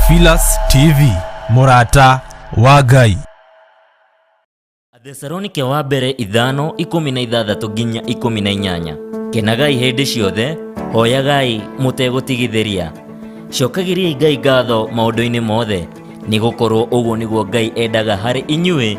Theophilus TV, mũrata wa Ngai. Athesalonike wa mbere 5:16 nginya 18. Kenagai hĩndĩ ciothe, hoyagai mũtegũtigithĩria. Cokagĩriai Ngai ngatho maũndũ-inĩ mothe, nĩ gũkorwo ũguo nĩguo Ngai endaga harĩ inyuĩ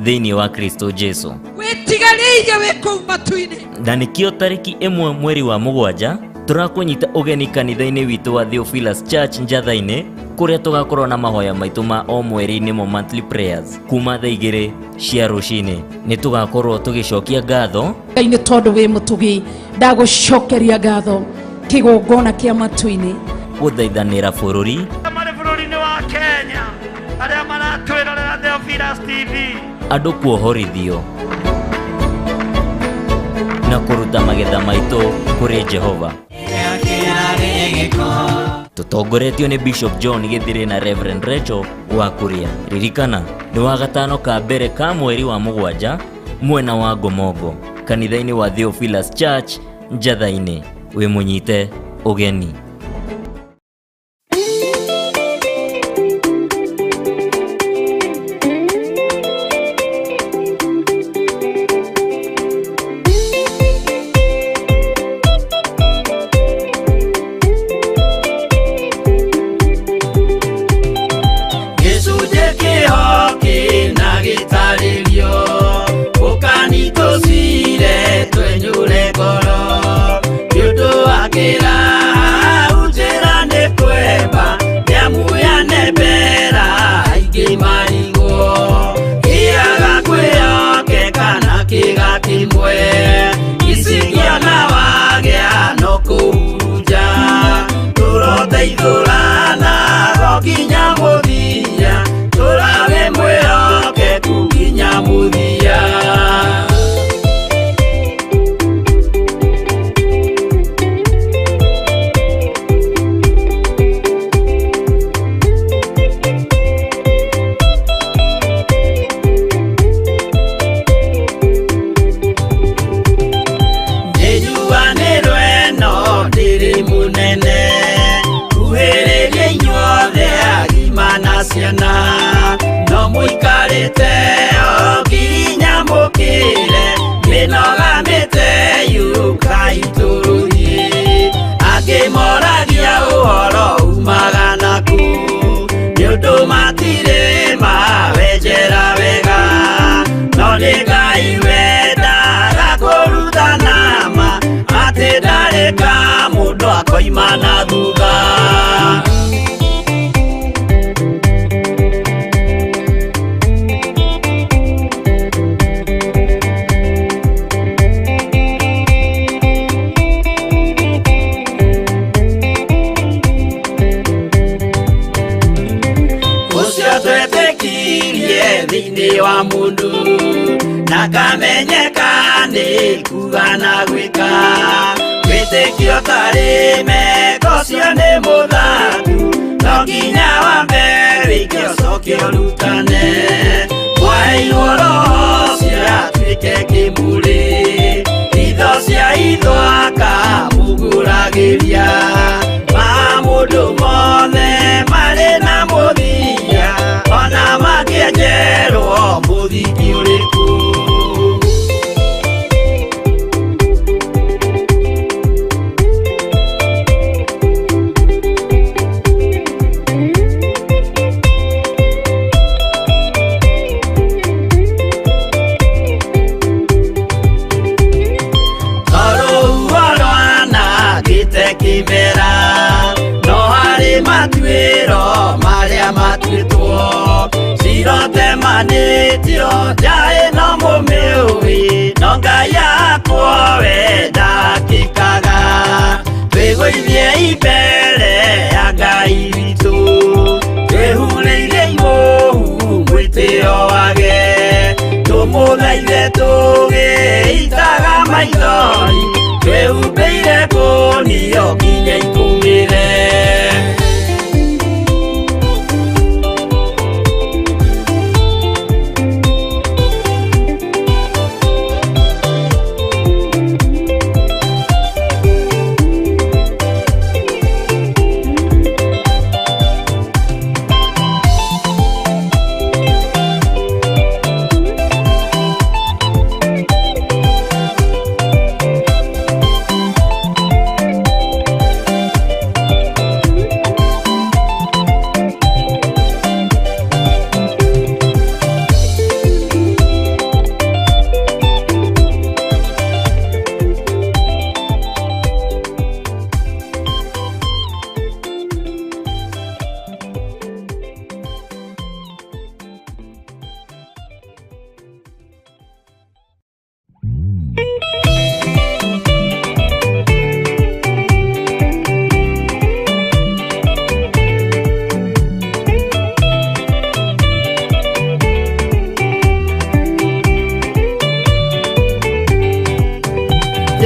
thĩinĩ wa Kristo Jesu. Wĩtigarĩirie wĩ kũu matu-inĩ. Na nĩkĩo tarĩki 1 mweri wa 7 tũrakũnyita ũgeni kanitha-inĩ witũ wa Theophilus Church Njatha-inĩ, kũrĩa tũgakorwo na mahoya maitũ ma o mweri nĩmo monthly prayers kuma thaa 2 cia rũcinĩ. Nĩ tũgakorwo tũgĩcokia ngatho Ngai nĩ tondũ wĩ mũtugi, ndagũcokeria ngatho kĩgongona kĩa matu-inĩ, gũthaithanĩra bũrũri marĩ bũrũri-inĩ wa Kenya arĩa maratwĩrorera Theophilus TV, andũ kuohorithio na kũruta magetha maitũ kũrĩ Jehova. Tũtongoretio nĩ Bishop John Gĩthirĩ na Reverend Rachel wa Kuria. Ririkana nĩ wa gatano ka mbere ka mweri wa 7 mwena wa Ngomongo, kanitha-inĩ wa Theophilus Church Njatha-inĩ. Wĩ mũnyite ũgeni. Gĩcunjĩ kĩho kĩna gĩtarĩrio, ũkanitũcire twenyũre ngoro, nĩ ũndũ wa kĩraha njĩra nĩ kwemba, nĩamu yanembera aingĩ marigwo, kĩaga kwĩhokeka na kĩga kĩmwe, icigiona wagĩa no kũhurunja, tũroteithũrana go nginya mũthia, tũrawe mwĩhokeku nginya mũthia. Nĩnjuanĩrwo ĩno ndĩrĩ mũnene, kuhĩrĩria inyuothe agima na ciana, no mũikarĩte o nginya mũkĩre, mĩnoga mĩte yũkai tũrũthiĩ, angĩ moragia ũhoro umaga naku, nĩ ũndũ matirĩ mawenjera wega, no nĩ Ngai wendaga kũrutana ma, atĩ ndarĩ ka mũndũ akoima na thutha. Ũcio twetĩkirie thĩinĩ wa mũndũ, na kamenyeka nĩ kuga na gwĩka, wĩtĩkio tarĩ meko ũcio nĩ mũthaku, no nginya wambe wĩke ũcoke ũrutane, mwaheirwo roho ũcio atuĩke kĩmũrĩ, itho cia itho akamũgũragĩria, ma mũndũ mothe marĩ na mũthia, ona mangĩenjerwo mũthingi ũrĩkũ. Kĩmera no harĩ matuĩro marĩa matuĩtwo, cirotemanĩtio nja ĩno mũmĩũĩ, no Ngai akwo we ndakĩkaga, twĩgũithie mbere ya Ngai witũ, twĩhurĩire imũhu mwĩtĩo wage, tũmũthaithe tũgĩitaga maithori, twĩhumbĩire kũnio nginya ikũmĩre.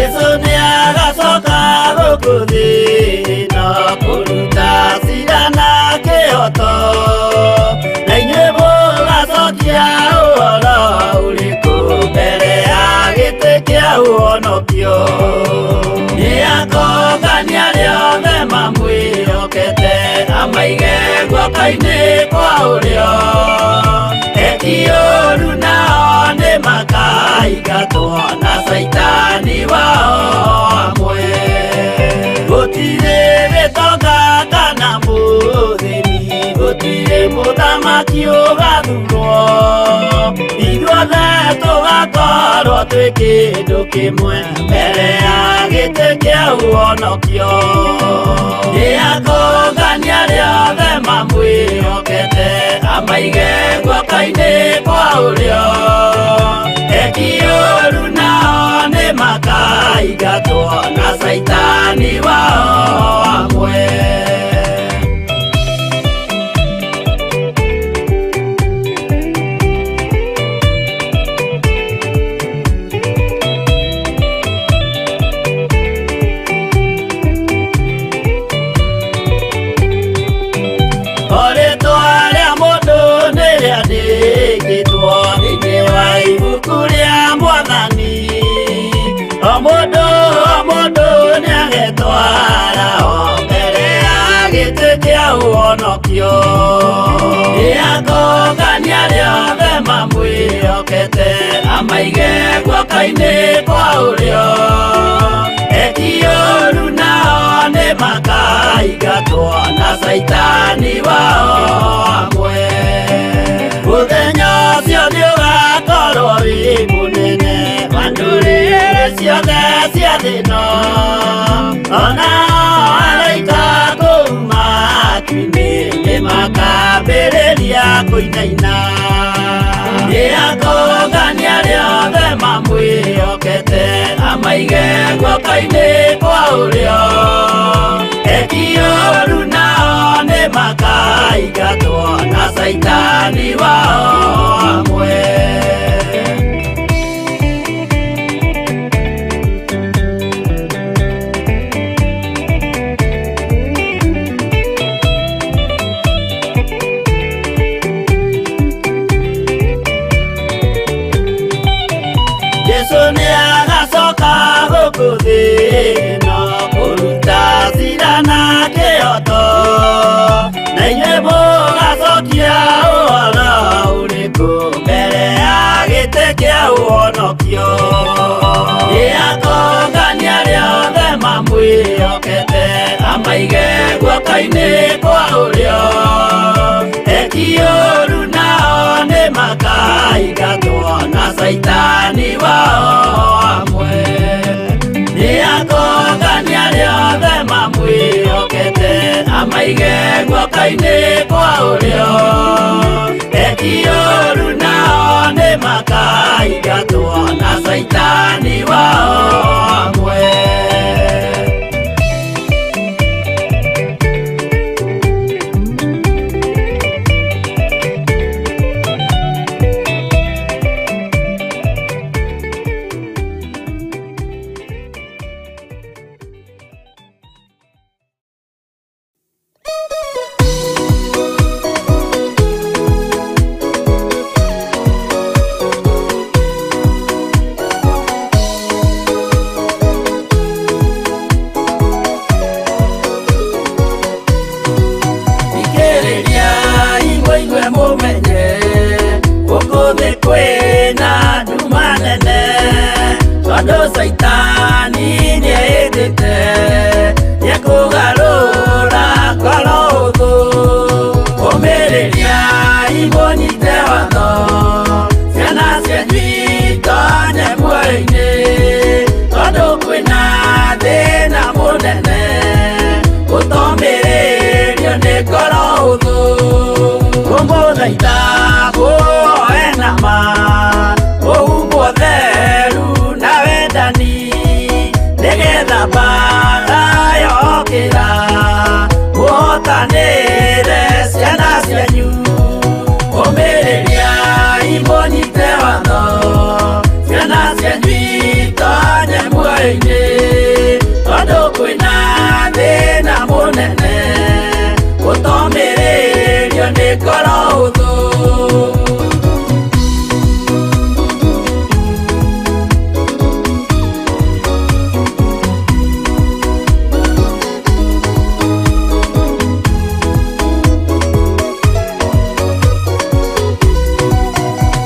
Jesu nĩagacoka gũkũ thĩ ĩno kũruta cira na kĩhoto na inyuĩ mũgacokia ũhoro ũrĩkũ mbere ya gĩtĩ kĩa ũhonokio. Nĩakongania arĩa othe mamwĩhokete amaige guoko-inĩ kwa ũrĩo. Eki ũũru nao nĩmakaingatwo na caitani wao hamwe. Gũtirĩ gĩtonga kana mũthĩni, gũtirĩ mũthamaki ũgathurwo. Ithuothe tũgakorwo twĩ kĩndũ kĩmwe mbere ya gĩtĩ kĩa ũhonokio. Nĩakongania arĩa othe mamwĩhokete amaige guoko-inĩ kwa ũrĩo. Eki ũũru nao nĩmakaingatwo na caitani wao hamwe. Rĩtwa rĩa mũndũ nĩrĩandĩkĩtwo thĩinĩ wa ibuku rĩa Mwathani. O mũndũ o mũndũ nĩagetwara o mbere ya gĩtĩ kĩa ũhonokio. Nĩakongania arĩa othe mamwĩhokete amaige guoko-inĩ kwa ũrĩo. Eki ũũru nao nĩmakaingatwo na caitani wao hamwe. Mũthenya ũcio nĩũgakorwo wĩ mũnene wa ndũrĩrĩ ciothe cia thĩ ĩno. Onao araika kũu matu-inĩ nĩmakambĩrĩria kũinaina. Nĩakongania arĩa othe mamwĩhokete amaige guoko-inĩ kwa ũrĩo. Eki ũũru nao nĩmakaingatwo na caitani wao hamwe. Jesu nĩagacoka gũkũ thĩ ĩno kũruta cira na kĩhoto na inyuĩ mũgacokia ũhoro ũrĩkũ mbere ya gĩtĩ kĩa ũhonokio. Nĩakongania arĩa othe mamwĩhokete amaige guoko-inĩ kwa ũrĩo. Eki ũũru nao nĩmakaingatwo na caitani wao hamwe. Nĩakongania arĩa othe mamwĩhokete amaige guoko-inĩ kwa ũrĩo. Eki ũũru nao nĩmakaingatwo na caitani wao hamwe. Mũnyite watho ciana cianyu itonye muoyo-inĩ. ngoro hũthũ.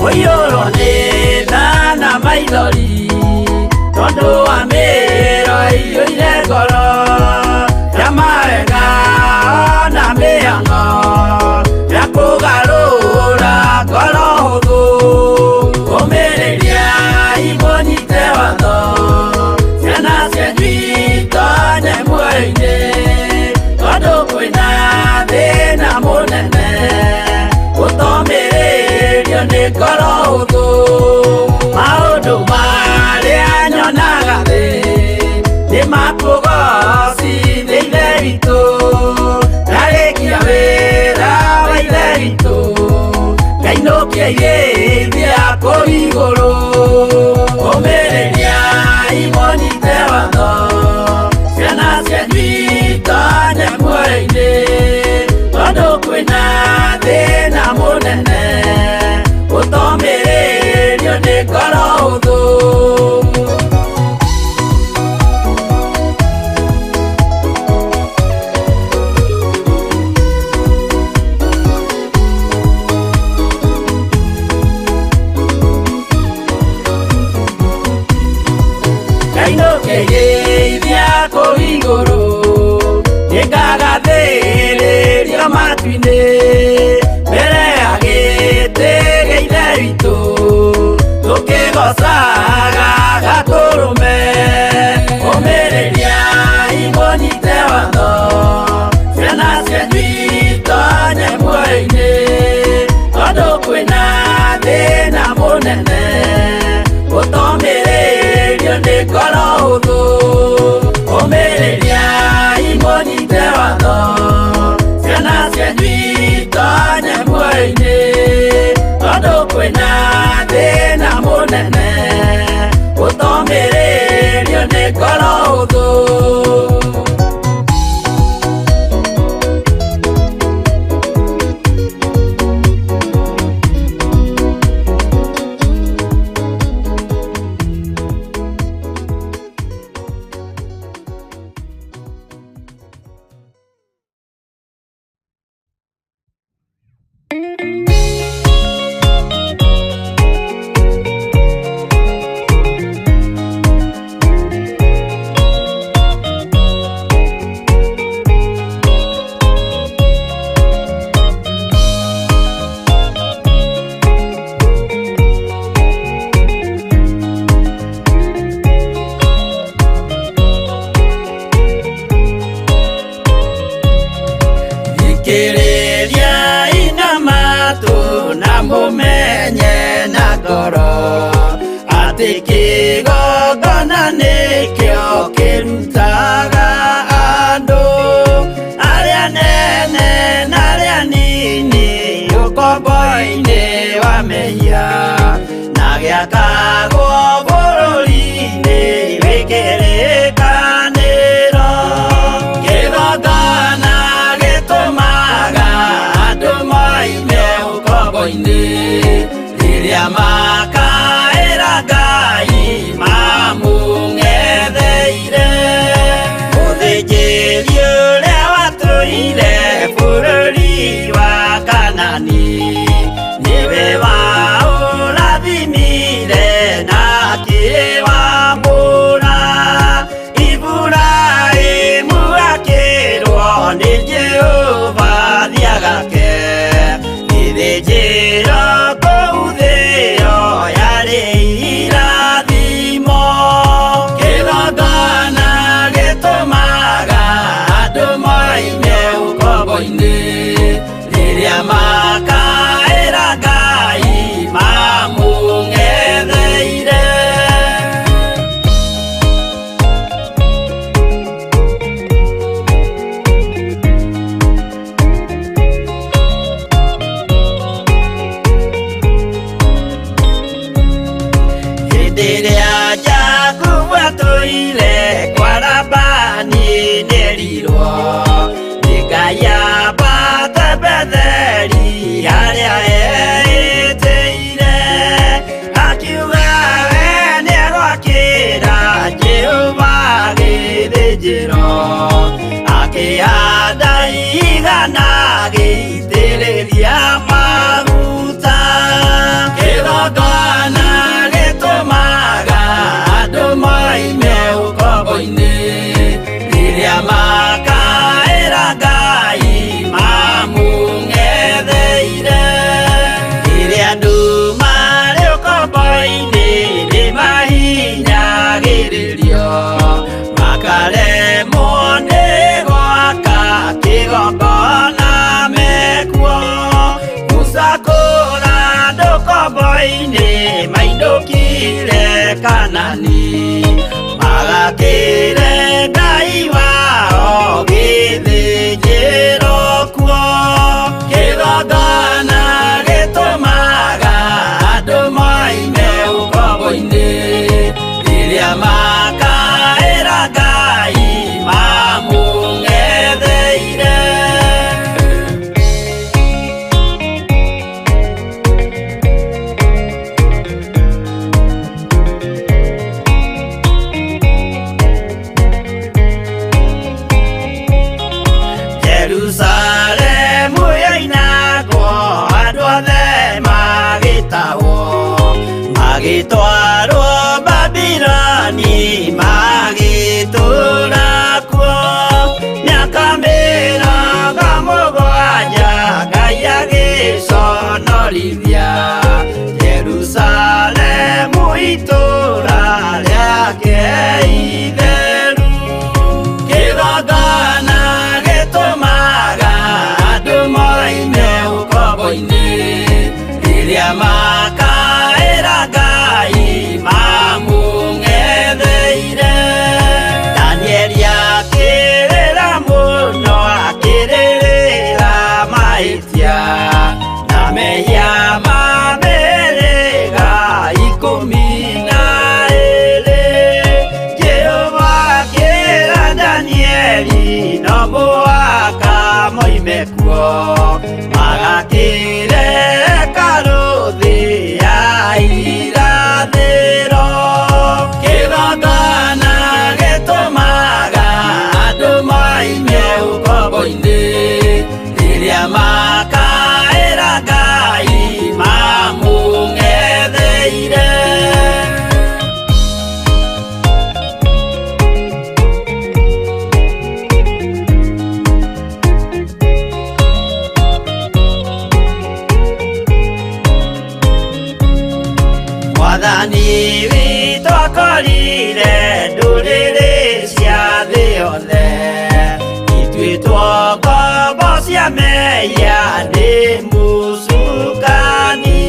Kũiyũrwo nĩ tha na maithori tondũ wa mĩĩro ĩiyũire ngoro ya mawega na mĩhang'o ya kũgarũra ngoro hũthũ. Ũmĩrĩria imũnyite watho ciana cianyu itonye muoyo-inĩ tondũ kwĩna thĩna mũnene ũtomĩrĩrio nĩ ngoro hũthũ. Maũndũ marĩa nyonaga thĩ nĩ makũgocithia Ithe witũ, ndarĩkia wĩra wa Ithe witũ ngainũkia irĩithia kũu igũrũ. Ũmĩrĩria imũnyite watho ciana cianyu itonye muoyo-inĩ tondũ kwĩna thĩna mũnene ũtomĩrĩrio nĩ ngoro hũthũ. Ngainũkĩrĩithia kũu igũrũ nĩngagathĩrĩrio matu-inĩ mbere ya gĩtĩ gĩa Ithe witũ tũkĩgocaga Gatũrũme. Ũmĩrĩria imũnyite watho ciana cianyu itonye muoyo-inĩ tondũ kwĩna thĩna mũnene ũtomĩrĩrio nĩ ngoro hũthũ. Ũmĩrĩria imũnyite watho ciana cianyu itonye muoyo-inĩ tondũ kwĩna thĩna mũnene ũtomĩrĩrio nĩ ngoro hũthũ. Thikĩrĩria ina matũ na mũmenye na ngoro atĩ kĩgongona nĩkĩo kĩrutaga andũ arĩa nene na arĩa nini ũkombo-inĩ wa mehia na gĩakagwo bũrũri-inĩ wĩ kĩrĩkanĩro. Kĩgongona gĩtũmaga andũ moime ũkombo-inĩ rĩrĩa makaĩra Ngai mamũng'etheire. Mũthĩnjĩri ũrĩa watũire bũrũri wa Kanani nĩwe waũrathimire na akĩwamũra. Makĩrĩrio makaremwo nĩ gwaka kĩgongona mekuo. Musa kũra ndũkombo-inĩ mainũkire Kanani, magakĩre Ngai wao gĩthĩnjĩro kuo. Kĩgongona gĩtũmaga andũ moime ũkombo-inĩ, rĩrĩa makaĩra Ngai mamũng'etheire. Jerusalemu yoinagwo andũ othe magĩtahwo, magĩtwarwo Babiloni magĩtũũra kuo. Mĩaka 70 Ngai agĩconorithia Jerusalemu itũũra rĩake itheru. Kĩgongona gĩtũmaga andũ moime ũkombo-inĩ, rĩrĩa makaĩra Ngai mamũng'etheire. Danieli akĩrĩra mũno akĩrĩrĩra mahĩtia na mehia ma mĩhĩrĩga 12. Jehova akĩra Danieli no mũhaka moime kuo, magakĩre hekarũ thĩ ya irathĩro. Kĩgongona gĩtũmaga andũ moime ũkombo-inĩ, rĩrĩa makaĩra Ngai mamũng'etheire. Mwathani witũ akorire ndũrĩrĩ cia thĩ yothe, ituĩtwo ngombo cia mehia nĩ mũcukani.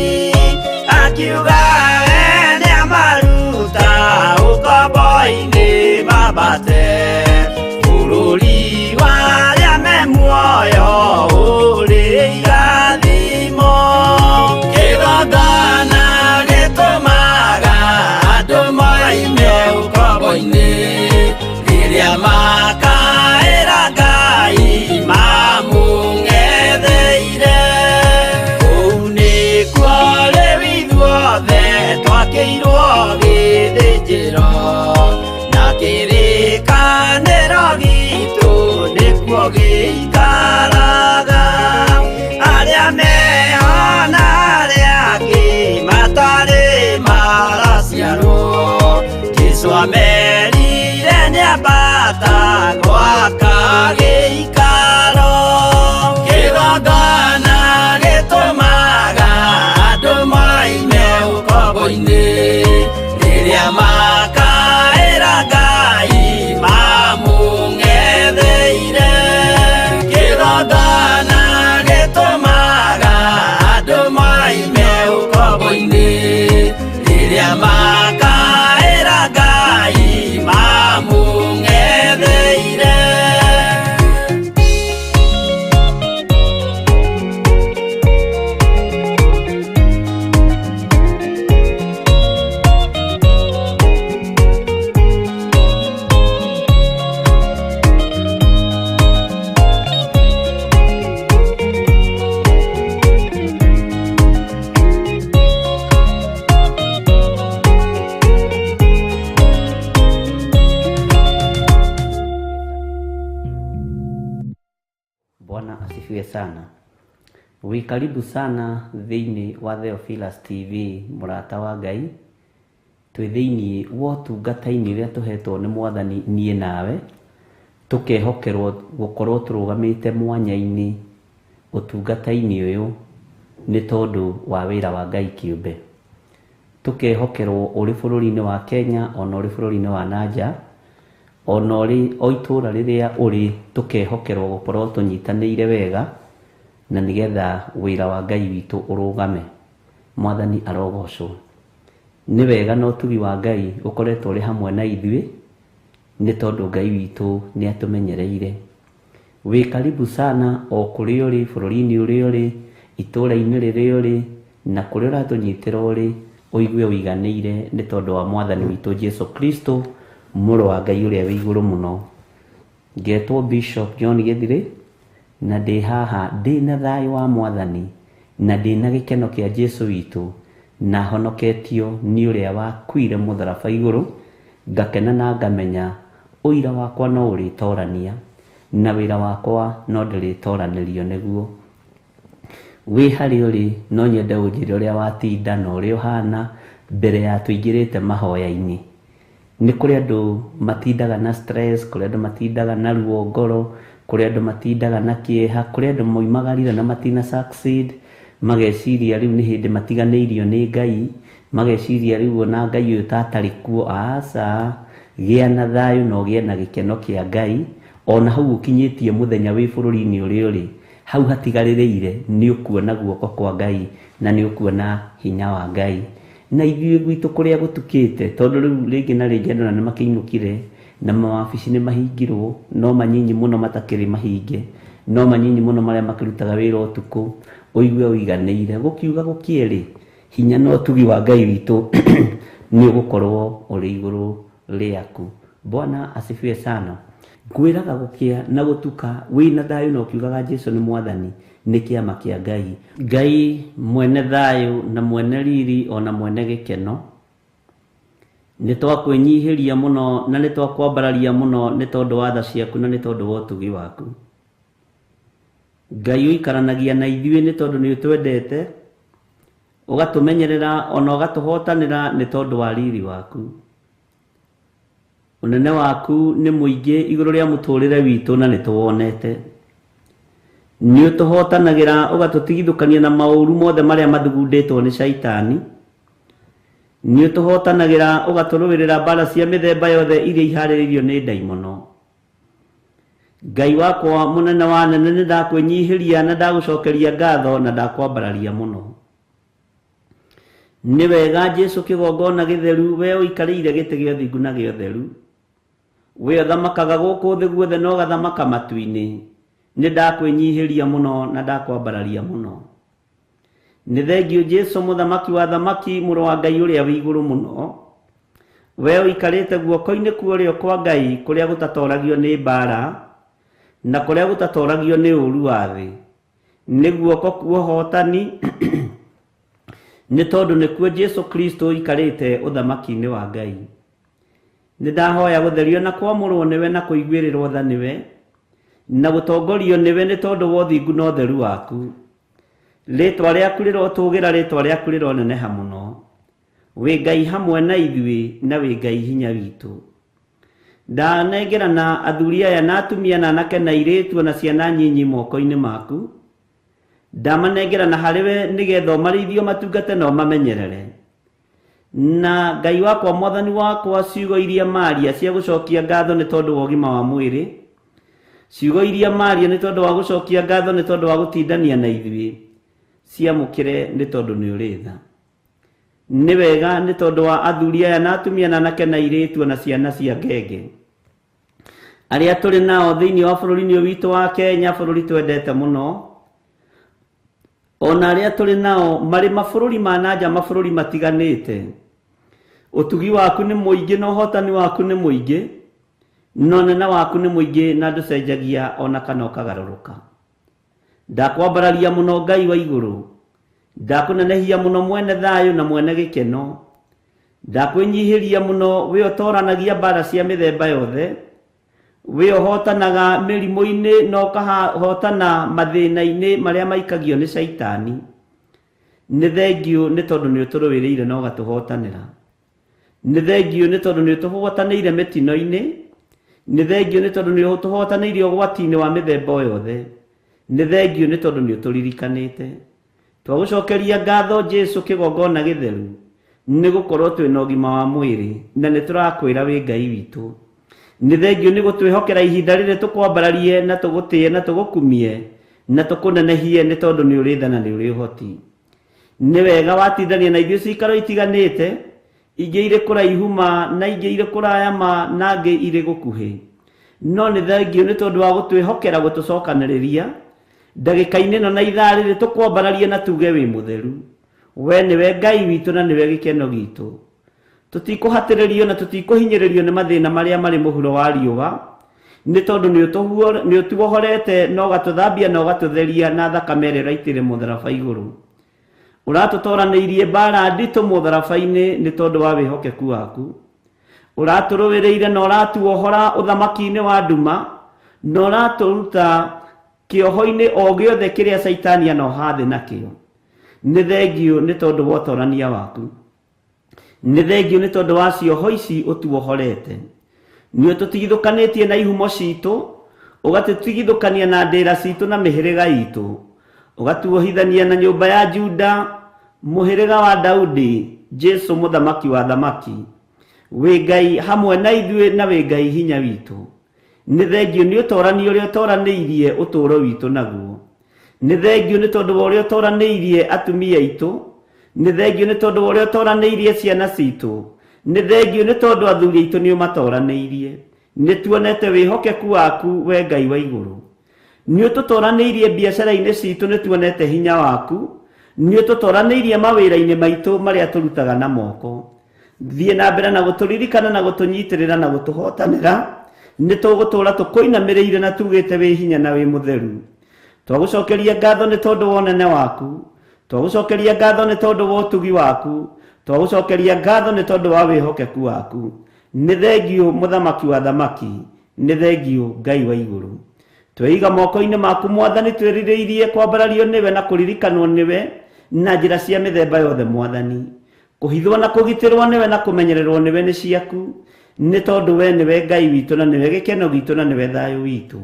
Akiuga we nĩamaruta ũkombo-inĩ mambate bũrũri wa arĩa me muoyo ũrĩ irathimo. Kĩgongona gĩtũmaga andũ moime ũkombo-inĩ, rĩrĩa makaĩra Ngai mamũng'etheire. Kũu nĩkuo rĩu ithuothe twakĩirwo gĩthĩnjĩro, na kĩrĩkanĩro gitũ nĩkuo gĩikaraga. Arĩa meho na arĩa angĩ matarĩ maraciarwo, Jesũ amerire nĩambata gwaka gĩikaro. Kĩgongona gĩtũmaga andũ moime ũkombo-inĩ, rĩrĩa makaĩra Ngai mamũng'etheire. Kĩgongona gĩtũmaga andũ moime ũkombo-inĩ, rĩrĩa makaĩra Ngai mamũng'etheire. Bwana asifiwe sana. Wĩ karibu sana thĩinĩ wa Theophilus TV mũrata wa Ngai. Twĩ thĩinĩ wa ũtungata-inĩ ũrĩa tũhetwo nĩ Mwathani niĩ nawe, tũkehokerwo gũkorwo tũrũgamĩte mwanya-inĩ ũtungata-inĩ ũyũ nĩ tondũ wa wĩra wa Ngai kĩũmbe. Tũkehokerwo ũrĩ bũrũri-inĩ wa Kenya ona ũrĩ bũrũri-inĩ wa nanja, ona ũrĩ o itũra rĩrĩa ũrĩ, tũkehokerwo gũkorwo tũnyitanĩire wega na nĩgetha wĩra wa Ngai witũ ũrũgame. Mwathani arogocwo. Nĩ wega na ũtugi wa Ngai ũkoretwo ũrĩ hamwe na ithuĩ, nĩ tondũ Ngai witũ nĩ atũmenyereire. Wĩ karibu sana o kũrĩa ũrĩ, bũrũri-inĩ ũrĩa ũrĩ, itũra-inĩ rĩrĩa ũrĩ, na kũrĩa ũratũnyitĩra ũrĩ, ũigue ũiganĩire nĩ tondũ wa Mwathani witũ Jesu Kristo, mũrũ wa Ngai ũrĩa wĩ igũrũ mũno. Ngetwo Bishop John Gĩthirĩ, na ndĩ haha ndĩ na thayũ wa Mwathani, na ndĩ na gĩkeno kĩa Jesu witũ, na honoketio nĩ ũrĩa wakuire mũtharaba igũrũ, ngakena na ngamenya ũira wakwa no ũrĩtorania, na wĩra wakwa no ndĩrĩtoranĩrio nĩguo. Wĩ harĩa ũrĩ, no nyende ũnjĩre ũrĩa watinda na ũrĩa ũhana mbere ya tũingĩrĩte mahoya-inĩ. Nĩ kũrĩ andũ matindaga na stress, kũrĩ andũ matindaga na ruo ngoro, kũrĩ andũ matindaga na kĩeha, kũrĩ andũ moimagarire na matina succeed, mageciria rĩu nĩ hĩndĩ matiganĩirio nĩ Ngai, mageciria rĩu ona Ngai ũyũ ta atarĩ kuo. Aca, gĩa na thayũ na ũgĩe na gĩkeno kĩa Ngai, ona hau ũkinyĩtie mũthenya wĩ bũrũri-inĩ ũrĩa ũrĩ, hau hatigarĩrĩire nĩ ũkuona guoko kwa Ngai na nĩ ũkuona hinya wa Ngai. Na ithuĩ gwitũ kũrĩa gũtukĩte, tondũ rĩu rĩngĩ na rĩngĩ andũ na nĩ makĩinũkire, na mawabici nĩ mahingirwo, no manyinyi mũno matakĩrĩ mahinge, no manyinyi mũno marĩa makĩrutaga wĩra ũtukũ, ũigue ũiganĩire. Gũkiuga gũkĩerĩ, hinya na ũtugi wa Ngai witũ nĩ ũgũkorwo ũrĩ igũrũ rĩaku. Bwana asifiwe sana. Ngwĩraga gũkĩa na gũtuka wĩna thayũ na ũkiugaga Jesu nĩ Mwathani, nĩ kĩama kĩa Ngai. Ngai mwene thayũ na mwene riri ona mwene gĩkeno, nĩ twakwĩnyihĩria mũno na nĩ twakwambararia mũno nĩ tondũ wa tha ciaku na nĩ tondũ wa ũtugi waku. Ngai ũikaranagia na ithuĩ nĩ tondũ nĩ ũtwendete, ũgatũmenyerera ona ũgatũhotanĩra nĩ tondũ wa riri waku. Ũnene waku nĩ mũingĩ igũrũ rĩa mũtũrĩre witũ na nĩ tũwonete. Nĩ ũtũhotanagĩra ũgatũtigithũkania na maũru mothe marĩa mathugundĩtwo nĩ caitani. Nĩ ũtũhotanagĩra ũgatũrũĩrĩra mbara cia mĩthemba yothe iria iharĩrĩirio nĩ ndaimono. Ngai wakwa mũnene wa nene, nĩ ndakwĩnyihĩria na ndagũcokeria ngatho na ndakwambararia mũno. Nĩ wega Jesu kĩgongona gĩtheru, we ũikarĩire gĩtĩ gĩa ũthingu na gĩa ũtheru, we ũthamakaga gũkũ thĩ guothe na ũgathamaka matu-inĩ, nĩ ndakwĩnyihĩria mũno na ndakwambararia mũno. Nĩ thengiũ Jesu mũthamaki wa thamaki, mũrũ wa Ngai ũrĩa wĩ igũrũ mũno, we ũikarĩte guoko-inĩ kwa ũrĩo kwa Ngai kũrĩa gũtatoragio nĩ mbara na kũrĩa gũtatoragio nĩ ũũru wa thĩ. Nĩ guoko kwa ũhotani, nĩ tondũ nĩkuo Jesu Kristo ũikarĩte ũthamaki-inĩ wa Ngai. Nĩ ndahoya gũtherio na kwamũrwo nĩwe na kũiguĩrĩrwo tha nĩwe na gũtongorio nĩwe nĩ tondũ wa ũthingu na ũtheru waku. Rĩtwa rĩaku rĩrotũgĩra, rĩtwa rĩaku rĩroneneha mũno. Wĩ Ngai hamwe na ithuĩ na wĩ Ngai hinya witũ. Ndanengerana athuri aya na atumia na anake na airĩtu na ciana nyinyi moko-inĩ maku. Ndamanengerana harĩ we nĩgetha ũmarĩithie, ũmatungate na ũmamenyerere. Na Ngai wakwa, Mwathani wakwa, ciugo iria maria cia gũcokia ngatho nĩ tondũ wa ũgima wa mwĩrĩ, ciugo iria maria nĩ tondũ wa gũcokia ngatho nĩ tondũ wa gũtindania na ithuĩ, ciamũkĩre nĩ tondũ nĩ ũrĩ tha. Nĩ wega nĩ tondũ wa athuri aya na atumia na anake na airĩtu na ciana cia ngenge arĩa tũrĩ nao thĩinĩ wa bũrũri-inĩ ũyũ witũ wa Kenya, bũrũri twendete mũno, ona arĩa tũrĩ nao marĩ mabũrũri ma nanja, mabũrũri matiganĩte. Ũtugi waku nĩ mũingĩ na ũhotani waku nĩ mũingĩ, na ũnene waku nĩ mũingĩ na ndũcenjagia ona kana ũkagarũrũka. Ndakwambararia mũno Ngai wa igũrũ, ndakũnenehia mũno mwene thayũ na mwene gĩkeno, ndakwĩnyihĩria mũno we ũtoranagia mbara cia mĩthemba yothe, we ũhotanaga mĩrimũ-inĩ na ũkahotana mathĩna-inĩ marĩa maikagio nĩ caitani. Nĩ thengiũ nĩ tondũ nĩ ũtũrũĩrĩire na ũgatũhotanĩra. Nĩ thengiũ nĩ tondũ nĩ ũtũhotanĩire mĩtino-inĩ. Nĩ thengiũ nĩ tondũ nĩ ũtũhotanĩire ũgwati-inĩ wa mĩthemba o yothe. Nĩ thengiũ nĩ tondũ nĩ ũtũririkanĩte. Twagũcokeria ngatho Jesu kĩgongona gĩtheru Nĩ gũkorwo twĩna ũgima wa mwĩrĩ na nĩ tũrakwĩra wĩ Ngai witũ. Nĩ thengiũ nĩ gũtwĩhokera ihinda rĩrĩ tũkwambararie na tũgũtĩe na tũgũkumie na tũkũnenehie nĩ tondũ nĩ ũrĩ tha na nĩ ũrĩ ũhoti. Nĩ wega watindania na ithuĩ cikaro itiganĩte, ingĩ irĩ kũraihu ma na ingĩ irĩ kũraya ma na ingĩ irĩ gũkuhĩ. No nĩ thengiũ nĩ tondũ wa gũtwĩhokera gũtũcokanĩrĩria ndagĩka-inĩ ĩno na ithaa rĩrĩ tũkwambararie na tuge wĩ mũtheru. We nĩwe Ngai witũ na nĩwe gĩkeno gitũ. Tũtikũhatĩrĩrio na tũtikũhinyĩrĩrio nĩ mathĩna marĩa marĩ mũhuro wa riũa, nĩ tondũ nĩ ũtuohorete na ũgatũthambia na ũgatũtheria na thakame ĩrĩa ũraitĩire mũtharaba igũrũ. Ũratũtoranĩirie mbara nditũ mũtharaba-inĩ nĩ tondũ wa wĩhokeku waku. Ũratũrũĩrĩire na ũratuohora ũthamaki-inĩ wa nduma na ũratũruta kĩoho-inĩ o gĩothe kĩrĩa Caitani anoha thĩ nakĩo. Nĩ thengiũ nĩ tondũ wa ũtorania waku. Nĩ thengiũ nĩ tondũ wa cioho ici ũtuohorete. Nĩ ũtũtigithũkanĩtie na ihumo citũ, ũgatũtigithũkania na ndĩra citũ na mĩhĩrĩga itũ, ũgatuohithania na nyũmba ya Juda, mũhĩrĩga wa Daudi, Jesu mũthamaki wa thamaki. Wĩ Ngai hamwe na ithuĩ na wĩ Ngai hinya witũ. Nĩ thengiũ nĩ ũtorani ũrĩa ũtoranĩirie ũtũũro witũ naguo. Nĩ thengiũ nĩ tondũ wa ũrĩa ũtoranĩirie atumia aitũ. Nĩ thengiũ nĩ tondũ wa ũrĩa ũtoranĩirie ciana citũ. Nĩ thengiũ nĩ tondũ athuri aitũ nĩ ũmatoranĩirie. Nĩ tuonete wĩhokeku waku we Ngai wa igũrũ. Nĩ ũtũtoranĩirie biacara-inĩ citũ, nĩ tuonete hinya waku. Nĩ ũtũtoranĩirie mawĩra-inĩ maitũ marĩa tũrutaga na moko. Thiĩ na mbere na gũtũririkana na gũtũnyitĩrĩra na gũtũhotanĩra. Nĩ tũgũtũũra tũkũinamĩrĩire na tugĩte wĩ hinya na wĩ mũtheru. Twagũcokeria ngatho nĩ tondũ wa ũnene waku. Twagũcokeria ngatho nĩ tondũ wa ũtugi waku. Twagũcokeria ngatho nĩ tondũ wa wĩhokeku waku. Nĩ thengiũ mũthamaki wa thamaki, nĩ thengiũ Ngai wa igũrũ. Tweiga moko-inĩ maku Mwathani, twĩrirĩirie kwambarario nĩwe na kũririkanwo nĩwe na njĩra cia mĩthemba yothe Mwathani. Kũhithwo na kũgitĩrwo nĩwe na kũmenyererwo nĩwe nĩ ciaku, nĩ tondũ we nĩwe Ngai witũ na nĩwe gĩkeno gitũ na nĩwe thayũ witũ.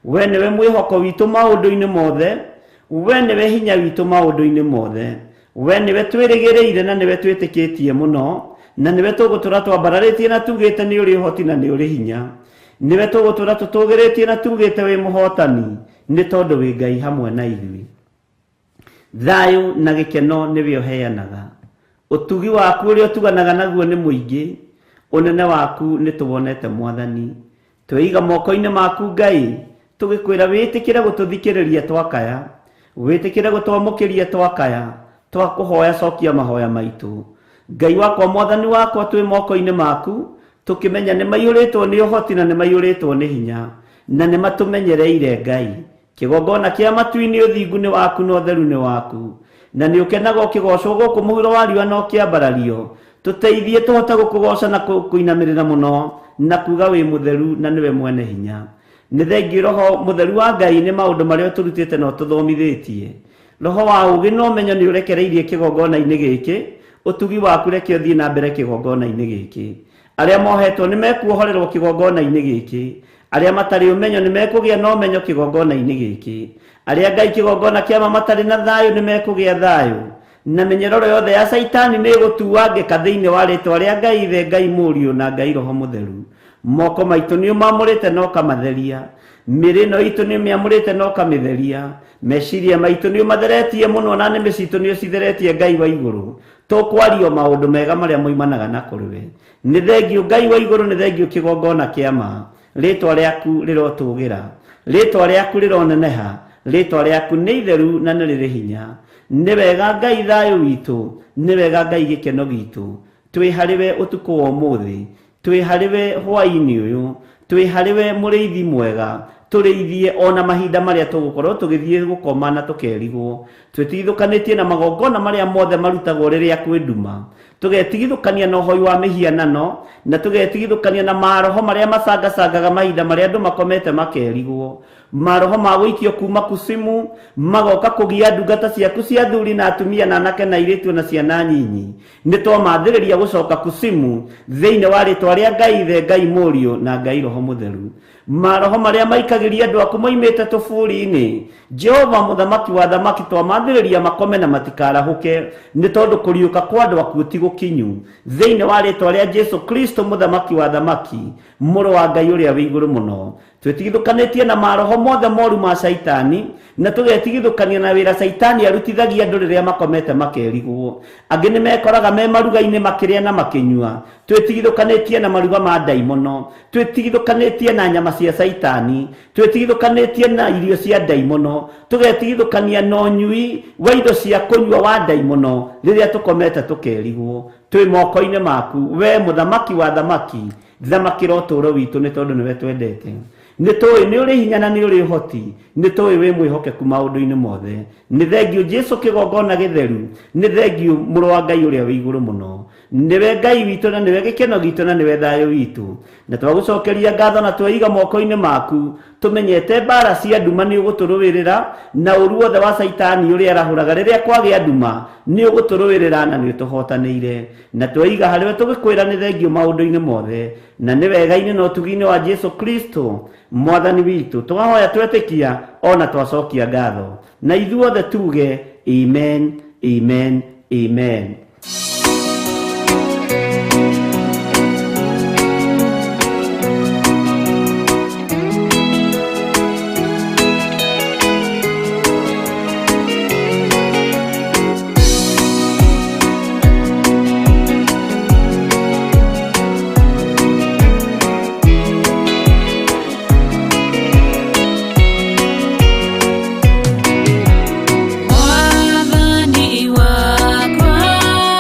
We nĩwe mwĩhoko witũ maũndũ-inĩ mothe, we nĩwe hinya witũ maũndũ-inĩ mothe. We nĩwe twĩrĩgĩrĩire na nĩwe twĩtĩkĩtie mũno, na nĩwe tũgũtũra twambararĩtie na tugĩte nĩ ũrĩ ũhoti na nĩ ũrĩ hinya. Nĩwe tũgũtũra tũtũgĩrĩtie na tugĩte wĩ mũhotani, nĩ tondũ wĩ Ngai hamwe na ithuĩ. Thayũ na gĩkeno nĩwe ũheanaga. Ũtugi waku ũrĩa ũtuganaga naguo nĩ mũingĩ, ũnene waku nĩ tũwonete Mwathani. Tweiga moko-inĩ maku Ngai, tũgĩkwĩra wĩtĩkĩre gũtũthikĩrĩria twakaya, wĩtĩkĩre gũtwamũkĩria twakaya, twakũhoya cokia mahoya maitũ. Ngai wakwa Mwathani wakwa, twĩ moko-inĩ maku, tũkĩmenya nĩ maiyũrĩtwo nĩ ũhoti na nĩ maiyũrĩtwo nĩ hinya, na nĩ matũmenyereire Ngai. Kĩgongona kĩa matu-inĩ ũthingu nĩ waku na ũtheru nĩ waku, na nĩ ũkenaga ũkĩgocwo gũkũ mũhuro wa riũa na ũkĩambarario. Tũteithie tũhote gũkũgoca na kũinamĩrĩra mũno na kuga wĩ mũtheru na nĩwe mwene hinya. Nĩ thengiũ Roho mũtheru wa Ngai nĩ maũndũ marĩa ũtũrutĩte na ũtũthomithĩtie. Roho wa ũũgĩ na ũmenyo nĩ ũrekereirie kĩgongona-inĩ gĩkĩ, ũtugi waku reke ũthiĩ na mbere kĩgongona-inĩ gĩkĩ. Arĩa mohetwo nĩ mekuohorerwo kĩgongona-inĩ gĩkĩ. Arĩa matarĩ ũmenyo nĩ mekũgĩa na ũmenyo kĩgongona-inĩ gĩkĩ. Arĩa Ngai kĩgongona kĩa ma matarĩ na thayũ nĩ mekũgĩa thayũ. Na mĩnyororo yothe ya Caitani nĩ ĩgũtuangĩka thĩinĩ wa rĩtwa rĩa Ngai Ithe, Ngai Mũriũ na Ngai Roho Mũtheru. Moko maitũ nĩ ũmamũrĩte na ũkamatheria. Mĩĩrĩ ĩno itũ nĩ ũmĩamũrĩte na ũkamĩtheria. Meciria maitũ nĩ ũmatheretie mũno na nĩmĩ citũ nĩ ũcitheretie Ngai wa igũrũ. Tũkwario maũndũ mega marĩa moimanaga na kũrĩ we. Nĩ thengiũ Ngai wa igũrũ, nĩ thengiũ kĩgongona kĩa ma. Rĩtwa rĩaku rĩrotũgĩra, rĩtwa rĩaku rĩroneneha, rĩtwa rĩaku nĩ itheru na nĩ rĩrĩ hinya. Nĩ wega Ngai thayũ witũ, nĩ wega Ngai gĩkeno gitũ. Twĩ harĩ we ũtukũ wa ũmũthĩ, twĩ harĩ we hwaĩ-inĩ ũyũ, twĩ harĩ we mũrĩithi mwega. Tũrĩithie ona mahinda marĩa tũgũkorwo tũgĩthiĩ gũkoma na tũkerigwo. Twĩtigithũkanĩtie na magongona marĩa mothe marutagwo rĩrĩa kwĩ nduma. Tũgetigithũkania na ũhoi wa mĩhianano, na tũgetigithũkania na maroho marĩa macangacangaga mahinda marĩa andũ makomete makerigwo. Maroho ma gũikio kuma kusimu magoka kũgia ndungata ciaku cia athuri na atumia na anake na airĩtu na ciana nyinyi. Nĩ twamathĩrĩria gũcoka kusimu thĩinĩ wa rĩtwa rĩa Ngai Ithe, Ngai Mũriũ na Ngai Roho Mũtheru. Maroho marĩa maikagĩria andũ aku moimĩte tũburi-inĩ, Jehova mũthamaki wa thamaki, twamathĩrĩria makome na matikarahũke, nĩ tondũ kũriũka kwa andũ akuũ ti gũkinyu. Thĩinĩ wa rĩtwa rĩa Jesu Kristo mũthamaki wa thamaki, mũrũ wa Ngai ũrĩa wĩ igũrũ mũno, twĩtigithũkanĩtie na maroho mothe moru ma caitani, na tũgetigithũkania na wĩra caitani arutithagia andũ rĩrĩa makomete makerigwo. Angĩ nĩ mekoraga me maruga-inĩ makĩrĩa na makĩnyua. Twĩtigithũkanĩtie na maruga ma ndaimono, twĩtigithũkanĩtie na nyama cia caitani, twĩtigithũkanĩtie na irio cia ndaimono, tũgetigithũkania na ũnyui wa indo cia kũnyua wa ndaimono rĩrĩa tũkomete tũkerigwo. Twĩ moko-inĩ maku we mũthamaki wa thamaki, thamakĩra ũtũũro witũ nĩ tondũ nĩwe twendete. Nĩ tũĩ nĩ ũrĩ hinya na nĩ ũrĩ ũhoti, nĩ tũĩ wĩ mwĩhokeku maũndũ-inĩ mothe. Nĩ thengiũ Jesu kĩgongona gĩtheru, nĩ thengiũ mũrũ wa Ngai ũrĩa wĩ igũrũ mũno. Nĩwe Ngai witũ na nĩwe gĩkeno gitũ na nĩwe thayũ witũ. Na twagũcokeria ngatho na tweiga moko-inĩ maku, tũmenyete mbara cia nduma nĩ ũgũtũrũĩrĩra, na ũru wothe wa caitani ũrĩa arahũraga rĩrĩa kwagĩa nduma nĩ ũgũtũrũĩrĩra na nĩ ũtũhotanĩire. Na tweiga harĩwe tũgĩkwĩra nĩ thengiũ maũndũ-inĩ mothe, na nĩ wega-inĩ na ũtugi-inĩ wa Jesu Kristo mwathani witũ. Twahoya twetĩkia ona twacokia ngatho, na ithuothe tuge amen, amen, amen. Mwathani wakwa.